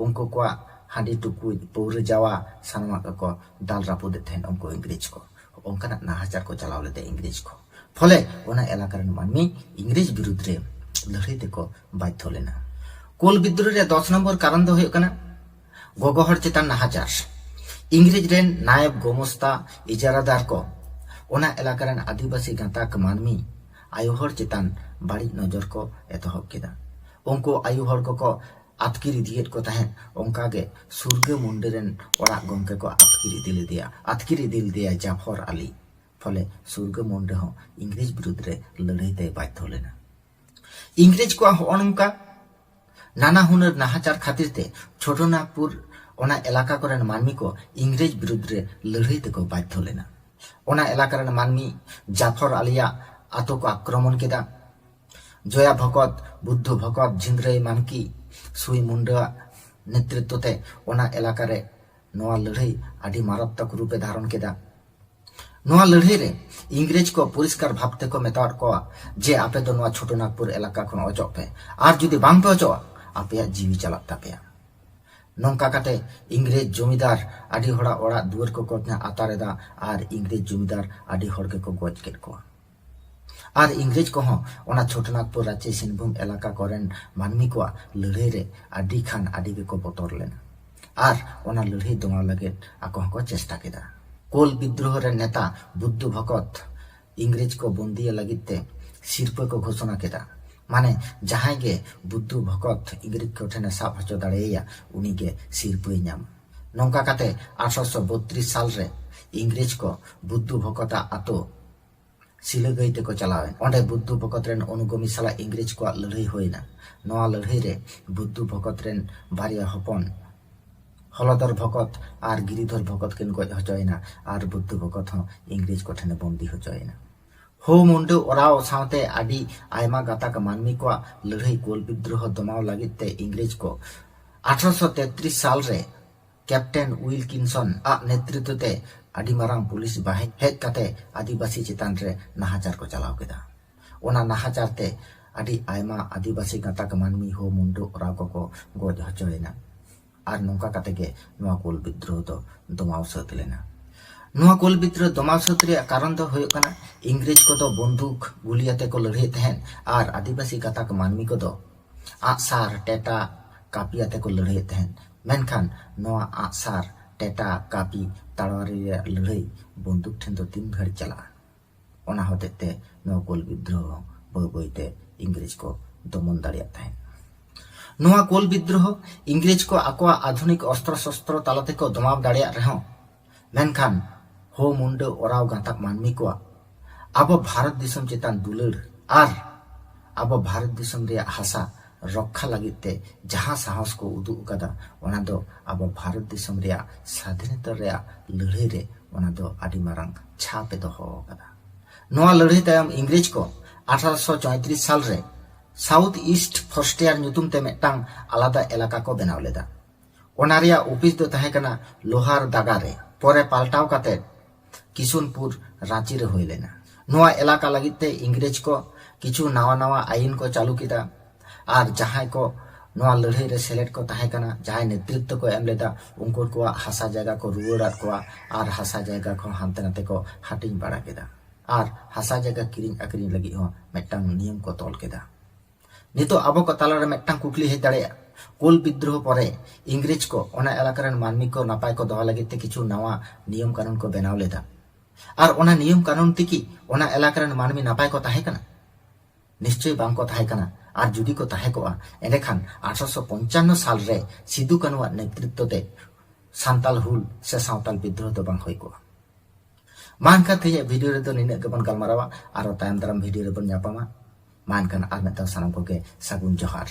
ᱩᱱᱠᱩ ᱠᱚᱣᱟᱜ ᱦᱟᱺᱰᱤ ᱴᱩᱠᱩᱡ, ᱯᱟᱹᱣᱨᱟᱹ ᱡᱟᱣᱟ, ᱥᱟᱱᱟᱢᱟᱜ ᱜᱮᱠᱚ ᱫᱟᱞ ᱨᱟᱹᱯᱩᱫᱮᱫ ᱛᱟᱦᱮᱸᱫ ᱩᱱᱠᱩ ᱤᱝᱨᱮᱡᱽ ᱠᱚ᱾ ᱚᱱᱠᱟᱱᱟᱜ ᱱᱟᱦᱟᱪᱟᱨ ᱠᱚ ᱪᱟᱞᱟᱣ ᱞᱮᱫᱟ ᱤᱝᱨᱮᱡᱽ ᱠᱚ᱾ ᱯᱷᱚᱞᱮ ᱚᱱᱟ ᱮᱞᱟᱠᱟ ᱨᱮᱱ ᱢᱟᱹᱱᱢᱤ ᱤᱝᱨᱮᱡᱽ ᱵᱤᱨᱩᱫᱽ ᱨᱮ ᱞᱟᱹᱲᱦᱟᱹᱭ ᱛᱮᱠᱚ ᱵᱟᱫᱽᱫᱷᱚ ᱞᱮᱱᱟ᱾ ᱠᱳᱞ ᱵᱤᱫᱽᱫᱨᱳᱦ ᱨᱮ ᱫᱚᱥ ᱱᱚᱢᱵᱚᱨ ᱠᱟᱨᱚᱱ ᱫᱚ ᱦᱩᱭᱩᱜ ᱠᱟᱱᱟ ᱜᱚᱜᱚ ᱦᱚᱲ ᱪᱮᱛᱟᱱ ᱱᱟᱦᱟᱪᱟᱨ᱾ ᱤᱝᱨᱮᱡᱽ ᱨᱮᱱ ᱱᱟᱭᱮᱵ, ᱜᱳᱢᱚᱥᱛᱟ, ᱤᱡᱟᱨᱟᱫᱟᱨ ᱠᱚ ᱚᱱᱟ ᱮᱞᱟᱠᱟ ᱨᱮᱱ ᱟᱹᱫᱤᱵᱟᱹᱥᱤ ᱜᱟᱸᱛᱟᱠ ᱢᱟᱹᱱᱢᱤ ᱟᱭᱳ ᱦᱚᱲ ᱪᱮᱛᱟᱱ ᱵᱟᱹᱲᱤᱡ ᱱᱚᱡᱚᱨ ᱠᱚ ᱮᱛᱚᱦᱚᱵ ᱠᱮᱫᱟ᱾ ᱩᱱᱠᱩ ᱟᱭᱳ ᱦᱚᱲ ᱠᱚᱠᱚ ᱟᱹᱛᱠᱤᱨ ᱤᱫᱤᱭᱮᱫ ᱠᱚ ᱛᱟᱦᱮᱸᱫ᱾ ᱚᱱᱠᱟ ᱜᱮ ᱥᱩᱨᱜᱟᱹ ᱢᱩᱱᱰᱟᱹ ᱨᱮᱱ ᱚᱲᱟᱜ ᱜᱚᱢᱠᱮ ᱠᱚ ᱟᱹᱛᱠᱤᱨ ᱤᱫᱤ ᱞᱮᱫᱮᱭᱟ, ᱟᱹᱛᱠᱤᱨ ᱤᱫᱤ ᱞᱮᱫᱮᱭᱟ ᱡᱟᱯᱷᱚᱨ ᱟᱞᱤ᱾ ᱯᱷᱚᱞᱮ ᱥᱩᱨᱜᱟᱹ ᱢᱩᱱᱰᱟᱹ ᱦᱚᱸ ᱤᱝᱨᱮᱡᱽ ᱵᱤᱨᱩᱫᱽ ᱨᱮ ᱞᱟᱹᱲᱦᱟᱹᱭ ᱛᱮᱭ ᱵᱟᱫᱽᱫᱷᱚ ᱞᱮᱱᱟ᱾ ᱤᱝᱨᱮᱡᱽ ᱠᱚᱣᱟᱜ ᱦᱚᱸᱜᱼᱚ ᱱᱚᱝᱠᱟ ᱱᱟᱱᱟ ᱦᱩᱱᱟᱹᱨ ᱱᱟᱦᱟᱪᱟᱨ ᱠᱷᱟᱹᱛᱤᱨ ᱛᱮ ᱪᱷᱳᱴᱳ ᱱᱟᱜᱽᱯᱩᱨ ᱚᱱᱟ ᱮᱞᱟᱠᱟ ᱠᱚᱨᱮᱱ ᱢᱟᱹᱱᱢᱤ ᱠᱚ ᱤᱝᱨᱮᱡᱽ ᱵᱤᱨᱩᱫᱽ ᱨᱮ ᱞᱟᱹᱲᱦᱟᱹᱭ ᱛᱮᱠᱚ ᱵᱟᱫᱽᱫᱷᱚ ᱞᱮᱱᱟ᱾ ᱚᱱᱟ ᱮᱞᱟᱠᱟ ᱨᱮᱱ ᱢᱟᱹᱱᱢᱤ ᱡᱟᱯᱷᱚᱨ ᱟᱞᱤᱭᱟᱜ ᱟᱛᱳ ᱠᱚ ᱟᱠᱨᱚᱢᱚᱱ ᱠᱮᱫᱟ᱾ ᱡᱚᱭᱟ ᱵᱷᱚᱠᱚᱛ, ᱵᱩᱫᱽᱫᱷᱚ ᱵᱷᱚᱠᱚᱛ, ᱡᱷᱤᱱᱫᱽᱨᱟᱹᱭ ᱢᱟᱱᱠᱤ, ᱥᱩᱭ ᱢᱩᱱᱰᱟᱹᱣᱟᱜ ᱱᱮᱛᱨᱤᱛᱵᱚ ᱛᱮ ᱚᱱᱟ ᱮᱞᱟᱠᱟ ᱨᱮ ᱱᱚᱣᱟ ᱞᱟᱹᱲᱦᱟᱹᱭ ᱟᱹᱰᱤ ᱢᱟᱨᱟᱛᱛᱚᱠ ᱨᱩᱯᱮ ᱫᱷᱟᱨᱚᱱ ᱠᱮᱫᱟ᱾ ᱱᱚᱣᱟ ᱞᱟᱹᱲᱦᱟᱹᱭ ᱨᱮ ᱤᱝᱨᱮᱡᱽ ᱠᱚ ᱯᱚᱨᱤᱥᱠᱟᱨ ᱵᱷᱟᱵᱽ ᱛᱮᱠᱚ ᱢᱮᱛᱟᱣᱟᱫ ᱠᱚᱣᱟ ᱡᱮ ᱟᱯᱮ ᱫᱚ ᱱᱚᱣᱟ ᱪᱷᱳᱴᱳ ᱱᱟᱜᱽᱯᱩᱨ ᱮᱞᱟᱠᱟ ᱠᱷᱚᱱ ᱚᱪᱚᱜ ᱯᱮ, ᱟᱨ ᱡᱩᱫᱤ ᱵᱟᱝ ᱯᱮ ᱚᱪᱚᱜᱼᱟ, ᱟᱯᱮᱭᱟᱜ ᱡᱤᱣᱤ ᱪᱟᱞᱟᱜ ᱛᱟᱯᱮᱭᱟ᱾ ᱱᱚᱝᱠᱟ ᱠᱟᱛᱮ ᱤᱝᱨᱮᱡᱽ ᱡᱚᱢᱤᱫᱟᱨ ᱟᱹᱰᱤ ᱦᱚᱲᱟᱜ ᱚᱲᱟᱜ ᱫᱩᱣᱟᱹᱨ ᱠᱚᱠᱚ ᱟᱛᱟᱨ ᱮᱫᱟ, ᱟᱨ ᱤᱝᱨᱮᱡᱽ ᱡᱚᱢᱤᱫᱟᱨ ᱟᱹᱰᱤ ᱦᱚᱲ ᱜᱮᱠᱚ ᱜᱚᱡ ᱠᱮᱫ ᱠᱚᱣᱟ᱾ ᱟᱨ ᱤᱝᱨᱮᱡᱽ ᱠᱚᱦᱚᱸ ᱚᱱᱟ ᱪᱷᱳᱴᱳ ᱱᱟᱜᱽᱯᱩᱨ ᱨᱟᱸᱪᱤ ᱥᱤᱝᱵᱷᱩᱢ ᱮᱞᱟᱠᱟ ᱠᱚᱨᱮᱱ ᱢᱟᱹᱱᱢᱤ ᱠᱚᱣᱟᱜ ᱞᱟᱹᱲᱦᱟᱹᱭ ᱨᱮ ᱟᱹᱰᱤ ᱠᱷᱟᱱ ᱟᱹᱰᱤ ᱜᱮᱠᱚ ᱵᱚᱛᱚᱨ ᱞᱮᱱᱟ᱾ ᱟᱨ ᱚᱱᱟ ᱞᱟᱹᱲᱦᱟᱹᱭ ᱫᱚᱢᱟᱣ ᱞᱟᱹᱜᱤᱫ ᱟᱠᱚ ᱦᱚᱸᱠᱚ ᱪᱮᱥᱴᱟ ᱠᱮᱫᱟ᱾ ᱠᱳᱞ ᱵᱤᱫᱽᱫᱨᱳᱦᱚ ᱨᱮᱱ ᱱᱮᱛᱟ ᱵᱩᱫᱽᱫᱷᱚ ᱵᱷᱚᱠᱚᱛ ᱤᱝᱨᱮᱡᱽ ᱠᱚ ᱵᱚᱱᱫᱤᱭᱮ ᱞᱟᱹᱜᱤᱫ ᱛᱮ ᱥᱤᱨᱯᱟᱹ ᱠᱚ ᱜᱷᱳᱥᱚᱱᱟ ᱠᱮᱫᱟ᱾ ᱢᱟᱱᱮ ᱡᱟᱦᱟᱸᱭ ᱜᱮ ᱵᱩᱫᱽᱫᱷᱚ ᱵᱷᱚᱠᱚᱛ ᱤᱝᱨᱮᱡᱽ ᱠᱚ ᱴᱷᱮᱱᱮ ᱥᱟᱵ ᱦᱚᱪᱚ ᱫᱟᱲᱮᱭᱟᱭᱟ, ᱩᱱᱤᱜᱮ ᱥᱤᱨᱯᱟᱹᱭ ᱧᱟᱢᱟ᱾ ᱱᱚᱝᱠᱟ ᱠᱟᱛᱮ ᱟᱴᱷᱨᱚᱥᱚ ᱵᱚᱛᱨᱤᱥ ᱥᱟᱞ ᱨᱮ ᱤᱝᱨᱮᱡᱽ ᱠᱚ ᱵᱩᱫᱽᱫᱷᱚ ᱵᱷᱚᱠᱚᱛᱟᱜ ᱟᱛᱳ ᱥᱤᱞᱟᱹᱜᱟᱹᱭ ᱛᱮᱠᱚ ᱪᱟᱞᱟᱣᱮᱱ᱾ ᱚᱸᱰᱮ ᱵᱩᱫᱽᱫᱷᱚ ᱵᱷᱚᱠᱚᱛ ᱨᱮᱱ ᱚᱱᱩᱜᱟᱢᱤ ᱥᱟᱞᱟᱜ ᱤᱝᱨᱮᱡᱽ ᱠᱚᱣᱟᱜ ᱞᱟᱹᱲᱦᱟᱹᱭ ᱦᱩᱭᱮᱱᱟ᱾ ᱱᱚᱣᱟ ᱞᱟᱹᱲᱦᱟᱹᱭ ᱨᱮ ᱵᱩᱫᱽᱫᱷᱚ ᱵᱷᱚᱠᱚᱛ ᱨᱮᱱ ᱵᱟᱨᱭᱟ ᱦᱚᱯᱚᱱ ᱦᱚᱞᱚᱫᱚᱨ ᱵᱷᱚᱠᱚᱛ ᱟᱨ ᱜᱤᱨᱤᱫᱷᱚᱨ ᱵᱷᱚᱠᱚᱛ ᱠᱤᱱ ᱜᱚᱡ ᱦᱚᱪᱚᱭᱮᱱᱟ, ᱟᱨ ᱵᱩᱫᱽᱫᱷᱚ ᱵᱷᱚᱠᱚᱛ ᱦᱚᱸ ᱤᱝᱨᱮᱡᱽ ᱠᱚᱴᱷᱮᱱᱮ ᱵᱚᱱᱫᱤ ᱦᱚᱪᱚᱭᱮᱱᱟ᱾ ᱦᱳ ᱢᱩᱱᱰᱟᱹ ᱚᱨᱟᱣ ᱥᱟᱶᱛᱮ ᱟᱹᱰᱤ ᱟᱭᱢᱟ ᱜᱟᱛᱟᱠ ᱢᱟᱹᱱᱢᱤ ᱠᱚᱣᱟᱜ ᱞᱟᱹᱲᱦᱟᱹᱭ ᱠᱳᱞ ᱵᱤᱫᱽᱫᱨᱳᱦᱚ ᱫᱚᱢᱟᱣ ᱞᱟᱹᱜᱤᱫ ᱛᱮ ᱤᱝᱨᱮᱡᱽ ᱠᱚ ᱟᱴᱷᱨᱚᱥᱚ ᱛᱮᱛᱨᱤᱥ ᱥᱟᱞ ᱨᱮ ᱠᱮᱯᱴᱮᱱ ᱩᱭᱤᱞᱠᱤᱱᱥᱚᱱ ᱟᱜ ᱱᱮᱛᱨᱤᱛᱵ ᱛᱮ ᱟᱹᱰᱤ ᱢᱟᱨᱟᱝ ᱯᱩᱞᱤᱥ ᱵᱟᱦᱤᱱᱤ ᱦᱮᱡ ᱠᱟᱛᱮ ᱟᱹᱫᱤᱵᱟᱹᱥᱤ ᱪᱮᱛᱟᱱ ᱨᱮ ᱱᱟᱦᱟᱪᱟᱨ ᱠᱚ ᱪᱟᱞᱟᱣ ᱠᱮᱫᱟ᱾ ᱚᱱᱟ ᱱᱟᱦᱟᱪᱟᱨ ᱛᱮ ᱟᱹᱰᱤ ᱟᱭᱢᱟ ᱟᱹᱫᱤᱵᱟᱹᱥᱤ ᱜᱟᱛᱟᱠ ᱢᱟᱹᱱᱢᱤ ᱦᱳ ᱢᱩᱱᱰᱟᱹ ᱚᱨᱟᱣ ᱠᱚᱠᱚ ᱜᱚᱡ ᱦᱚᱪᱚᱭᱮᱱᱟ᱾ ᱟᱨ ᱱᱚᱝᱠᱟ ᱠᱟᱛᱮ ᱜᱮ ᱱᱚᱣᱟ ᱠᱳᱞ ᱵᱤᱫᱽᱫᱨᱳᱦᱚ ᱫᱚ ᱫᱚᱢᱟᱣ ᱥᱟᱹᱛ ᱞᱮᱱᱟ᱾ ᱱᱚᱣᱟ ᱠᱳᱞ ᱵᱤᱫᱽᱫᱨᱳᱦᱚ ᱫᱚᱢᱟᱣ ᱥᱟᱹᱛ ᱨᱮᱭᱟᱜ ᱠᱟᱨᱚᱱ ᱫᱚ ᱦᱩᱭᱩᱜ ᱠᱟᱱᱟ, ᱤᱝᱨᱮᱡᱽ ᱠᱚᱫᱚ ᱵᱚᱱᱫᱩᱠ ᱜᱩᱞᱤ ᱟᱛᱮ ᱠᱚ ᱞᱟᱹᱲᱦᱟᱹᱭᱮᱫ ᱛᱟᱦᱮᱸᱫ ᱟᱨ ᱟᱹᱫᱤᱵᱟᱹᱥᱤ ᱜᱟᱛᱟᱠ ᱢᱟᱹᱱᱢᱤ ᱠᱚᱫᱚ ᱟᱜᱼᱥᱟᱨ, ᱴᱮᱴᱟ, ᱠᱟᱹᱯᱤ ᱟᱛᱮ ᱠᱚ ᱞᱟᱹᱲᱦᱟᱹᱭᱮᱫ ᱛᱟᱦᱮᱸᱫ᱾ ᱢᱮᱱᱠᱷᱟᱱ ᱱᱚᱣᱟ ᱟᱜᱼᱥᱟᱨ, ᱴᱮᱴᱟ, ᱠᱟᱹᱯᱤ, ᱛᱟᱲᱣᱟᱨᱤ ᱨᱮᱭᱟᱜ ᱞᱟᱹᱲᱦᱟᱹᱭ ᱵᱚᱱᱫᱩᱠ ᱴᱷᱮᱱ ᱫᱚ ᱛᱤᱱ ᱜᱷᱟᱹᱲᱤᱡ ᱪᱟᱞᱟᱜᱼᱟ? ᱚᱱᱟ ᱦᱚᱛᱮᱡ ᱛᱮ ᱱᱚᱣᱟ ᱠᱳᱞ ᱵᱤᱫᱽᱫᱨᱳᱦᱚ ᱵᱟᱹᱭ ᱵᱟᱹᱭ ᱛᱮ ᱤᱝᱨᱮᱡᱽ ᱠᱚ ᱫᱚᱢᱚᱱ ᱫᱟᱲᱮᱭᱟᱜ ᱛᱟᱦᱮᱸᱫ᱾ ᱱᱚᱣᱟ ᱠᱳᱞ ᱵᱤᱫᱽᱫᱨᱳᱦᱚ ᱤᱝᱨᱮᱡᱽ ᱠᱚ ᱟᱠᱚᱣᱟᱜ ᱟᱫᱷᱩᱱᱤᱠ ᱚᱥᱛᱨᱚ ᱥᱚᱥᱛᱨᱚ ᱛᱟᱞᱟ ᱛᱮᱠᱚ ᱫᱚᱢᱟᱣ ᱫᱟᱲᱮᱭᱟᱜ ᱨᱮᱦᱚᱸ, ᱢᱮᱱᱠᱷᱟᱱ ᱦᱳ ᱢᱩᱱᱰᱟᱹ ᱚᱨᱟᱣ ᱜᱟᱛᱟᱠ ᱢᱟᱹᱱᱢᱤ ᱠᱚᱣᱟᱜ ᱟᱵᱚ ᱵᱷᱟᱨᱚᱛ ᱫᱤᱥᱚᱢ ᱪᱮᱛᱟᱱ ᱫᱩᱞᱟᱹᱲ ᱟᱨ ᱟᱵᱚ ᱵᱷᱟᱨᱚᱛ ᱫᱤᱥᱚᱢ ᱨᱮᱭᱟᱜ ᱦᱟᱥᱟ ᱨᱚᱠᱠᱷᱟ ᱞᱟᱹᱜᱤᱫ ᱛᱮ ᱡᱟᱦᱟᱸ ᱥᱟᱦᱚᱥ ᱠᱚ ᱩᱫᱩᱜ ᱟᱠᱟᱫᱟ, ᱚᱱᱟ ᱫᱚ ᱟᱵᱚ ᱵᱷᱟᱨᱚᱛ ᱫᱤᱥᱚᱢ ᱨᱮᱭᱟᱜ ᱥᱟᱫᱷᱤᱱᱚᱛᱟ ᱨᱮᱭᱟᱜ ᱞᱟᱹᱲᱦᱟᱹᱭ ᱨᱮ ᱚᱱᱟ ᱫᱚ ᱟᱹᱰᱤ ᱢᱟᱨᱟᱝ ᱪᱷᱟᱯ ᱮ ᱫᱚᱦᱚ ᱟᱠᱟᱫᱟ᱾ ᱱᱚᱣᱟ ᱞᱟᱹᱲᱦᱟᱹᱭ ᱛᱟᱭᱚᱢ ᱤᱝᱨᱮᱡᱽ ᱠᱚ ᱟᱴᱷᱟᱨᱚᱥᱚ ᱪᱚᱭᱛᱨᱤᱥ ᱥᱟᱞ ᱨᱮ ᱥᱟᱣᱩᱛᱷ ᱤᱥᱴ ᱯᱷᱚᱨᱥᱴᱤᱭᱟᱨ ᱧᱩᱛᱩᱢ ᱛᱮ ᱢᱤᱫᱴᱟᱝ ᱟᱞᱟᱫᱟ ᱮᱞᱟᱠᱟ ᱠᱚ ᱵᱮᱱᱟᱣ ᱞᱮᱫᱟ᱾ ᱚᱱᱟ ᱨᱮᱭᱟᱜ ᱚᱯᱷᱤᱥ ᱫᱚ ᱛᱟᱦᱮᱸ ᱠᱟᱱᱟ ᱞᱳᱦᱟᱨ ᱫᱟᱜᱟ ᱨᱮ, ᱯᱚᱨᱮ ᱯᱟᱞᱴᱟᱣ ᱠᱟᱛᱮ ᱠᱤᱥᱩᱱᱯᱩᱨ, ᱨᱟᱸᱪᱤ ᱨᱮ ᱦᱩᱭ ᱞᱮᱱᱟ᱾ ᱱᱚᱣᱟ ᱮᱞᱟᱠᱟ ᱞᱟᱹᱜᱤᱫ ᱛᱮ ᱤᱝᱨᱮᱡᱽ ᱠᱚ ᱠᱤᱪᱷᱩ ᱱᱟᱣᱟ ᱱᱟᱣᱟ ᱟᱭᱤᱱ ᱠᱚ ᱪᱟᱹᱞᱩ ᱠᱮᱫᱟ ᱟᱨ ᱡᱟᱦᱟᱸᱭ ᱠᱚ ᱱᱚᱣᱟ ᱞᱟᱹᱲᱦᱟᱹᱭ ᱨᱮ ᱥᱮᱞᱮᱫ ᱠᱚ ᱛᱟᱦᱮᱸ ᱠᱟᱱᱟ, ᱡᱟᱦᱟᱸᱭ ᱱᱮᱛᱨᱤᱛᱵ ᱠᱚ ᱮᱢ ᱞᱮᱫᱟ, ᱩᱱᱠᱩ ᱠᱚᱣᱟᱜ ᱦᱟᱥᱟ ᱡᱟᱭᱜᱟ ᱠᱚ ᱨᱩᱣᱟᱹᱲᱟᱫ ᱠᱚᱣᱟ ᱟᱨ ᱦᱟᱥᱟ ᱡᱟᱭᱜᱟ ᱠᱚ ᱦᱟᱱᱛᱮ ᱱᱟᱛᱮ ᱠᱚ ᱦᱟᱹᱴᱤᱧ ᱵᱟᱲᱟ ᱠᱮᱫᱟ ᱟᱨ ᱦᱟᱥᱟ ᱡᱟᱭᱜᱟ ᱠᱤᱨᱤᱧ ᱟᱹᱠᱷᱨᱤᱧ ᱞᱟᱹᱜᱤᱫ ᱦᱚᱸ ᱢᱤᱫᱴᱟᱝ ᱱᱤᱭᱚᱢ ᱠᱚ ᱛᱚᱞ ᱠᱮᱫᱟ᱾ ᱱᱤᱛᱚᱜ ᱟᱵᱚ ᱠᱚ ᱛᱟᱞᱟᱨᱮ ᱢᱤᱫᱴᱟᱝ ᱠᱩᱠᱞᱤ ᱦᱮᱡ ᱫᱟᱲᱮᱭᱟᱜᱼᱟ, ᱠᱳᱞ ᱵᱤᱫᱽᱫᱨᱳᱦᱚ ᱯᱚᱨᱮ ᱤᱝᱨᱮᱡᱽ ᱠᱚ ᱚᱱᱟ ᱮᱞᱟᱠᱟ ᱨᱮᱱ ᱢᱟᱹᱱᱢᱤ ᱠᱚ ᱱᱟᱯᱟᱭ ᱠᱚ ᱫᱚᱦᱚ ᱞᱟᱹᱜᱤᱫ ᱛᱮ ᱠᱤᱪᱷᱩ ᱱᱟᱣᱟ ᱱᱤᱭᱚᱢ ᱠᱟᱹᱱᱩᱱ ᱠᱚ ᱵᱮᱱᱟᱣ ᱞᱮᱫᱟ, ᱟᱨ ᱚᱱᱟ ᱱᱤᱭᱚᱢ ᱠᱟᱹᱱᱩᱱ ᱛᱮᱠᱤ ᱚᱱᱟ ᱮᱞᱟᱠᱟ ᱨᱮᱱ ᱢᱟᱹᱱᱢᱤ ᱱᱟᱯᱟᱭ ᱠᱚ ᱛᱟᱦᱮᱸ ᱠᱟᱱᱟ? ᱱᱤᱥᱪᱚᱭ ᱵᱟᱝ ᱠᱚ ᱛᱟᱦᱮᱸ ᱠᱟᱱᱟ᱾ ᱟᱨ ᱡᱩᱫᱤ ᱠᱚ ᱛᱟᱦᱮᱸ ᱠᱚᱜᱼᱟ, ᱮᱸᱰᱮᱠᱷᱟᱱ ᱟᱴᱷᱨᱚᱥᱚ ᱯᱚᱧᱪᱟᱱᱱᱚ ᱥᱟᱞ ᱨᱮ ᱥᱤᱫᱩ ᱠᱟᱹᱱᱩᱣᱟᱜ ᱱᱮᱛᱨᱤᱛᱵ ᱛᱮ ᱥᱟᱱᱛᱟᱞ ᱦᱩᱞ ᱥᱮ ᱥᱟᱶᱛᱟᱞ ᱵᱤᱫᱽᱫᱨᱳᱦᱚ ᱫᱚ ᱵᱟᱝ ᱦᱩᱭ ᱠᱚᱜᱼᱟ᱾ ᱢᱟ ᱮᱱᱠᱷᱟᱱ ᱛᱮᱦᱮᱧᱟᱜ ᱵᱷᱤᱰᱤᱭᱳ ᱨᱮᱫᱚ ᱱᱤᱱᱟᱹᱜ ᱜᱮᱵᱚᱱ ᱜᱟᱞᱢᱟᱨᱟᱣᱟ, ᱟᱨᱚ ᱛᱟᱭᱚᱢ ᱫᱟᱨᱟᱢ ᱵᱷᱤᱰᱤᱭᱳ ᱨᱮᱵᱚᱱ ᱧᱟᱯᱟᱢᱟ᱾ ᱢᱟ ᱮᱱᱠᱷᱟᱱ ᱟᱨ ᱢᱤᱫ ᱫᱷᱟᱣ ᱥᱟᱱᱟᱢ ᱠᱚᱜᱮ ᱥᱟᱹᱜᱩᱱ ᱡᱚᱦᱟᱨ᱾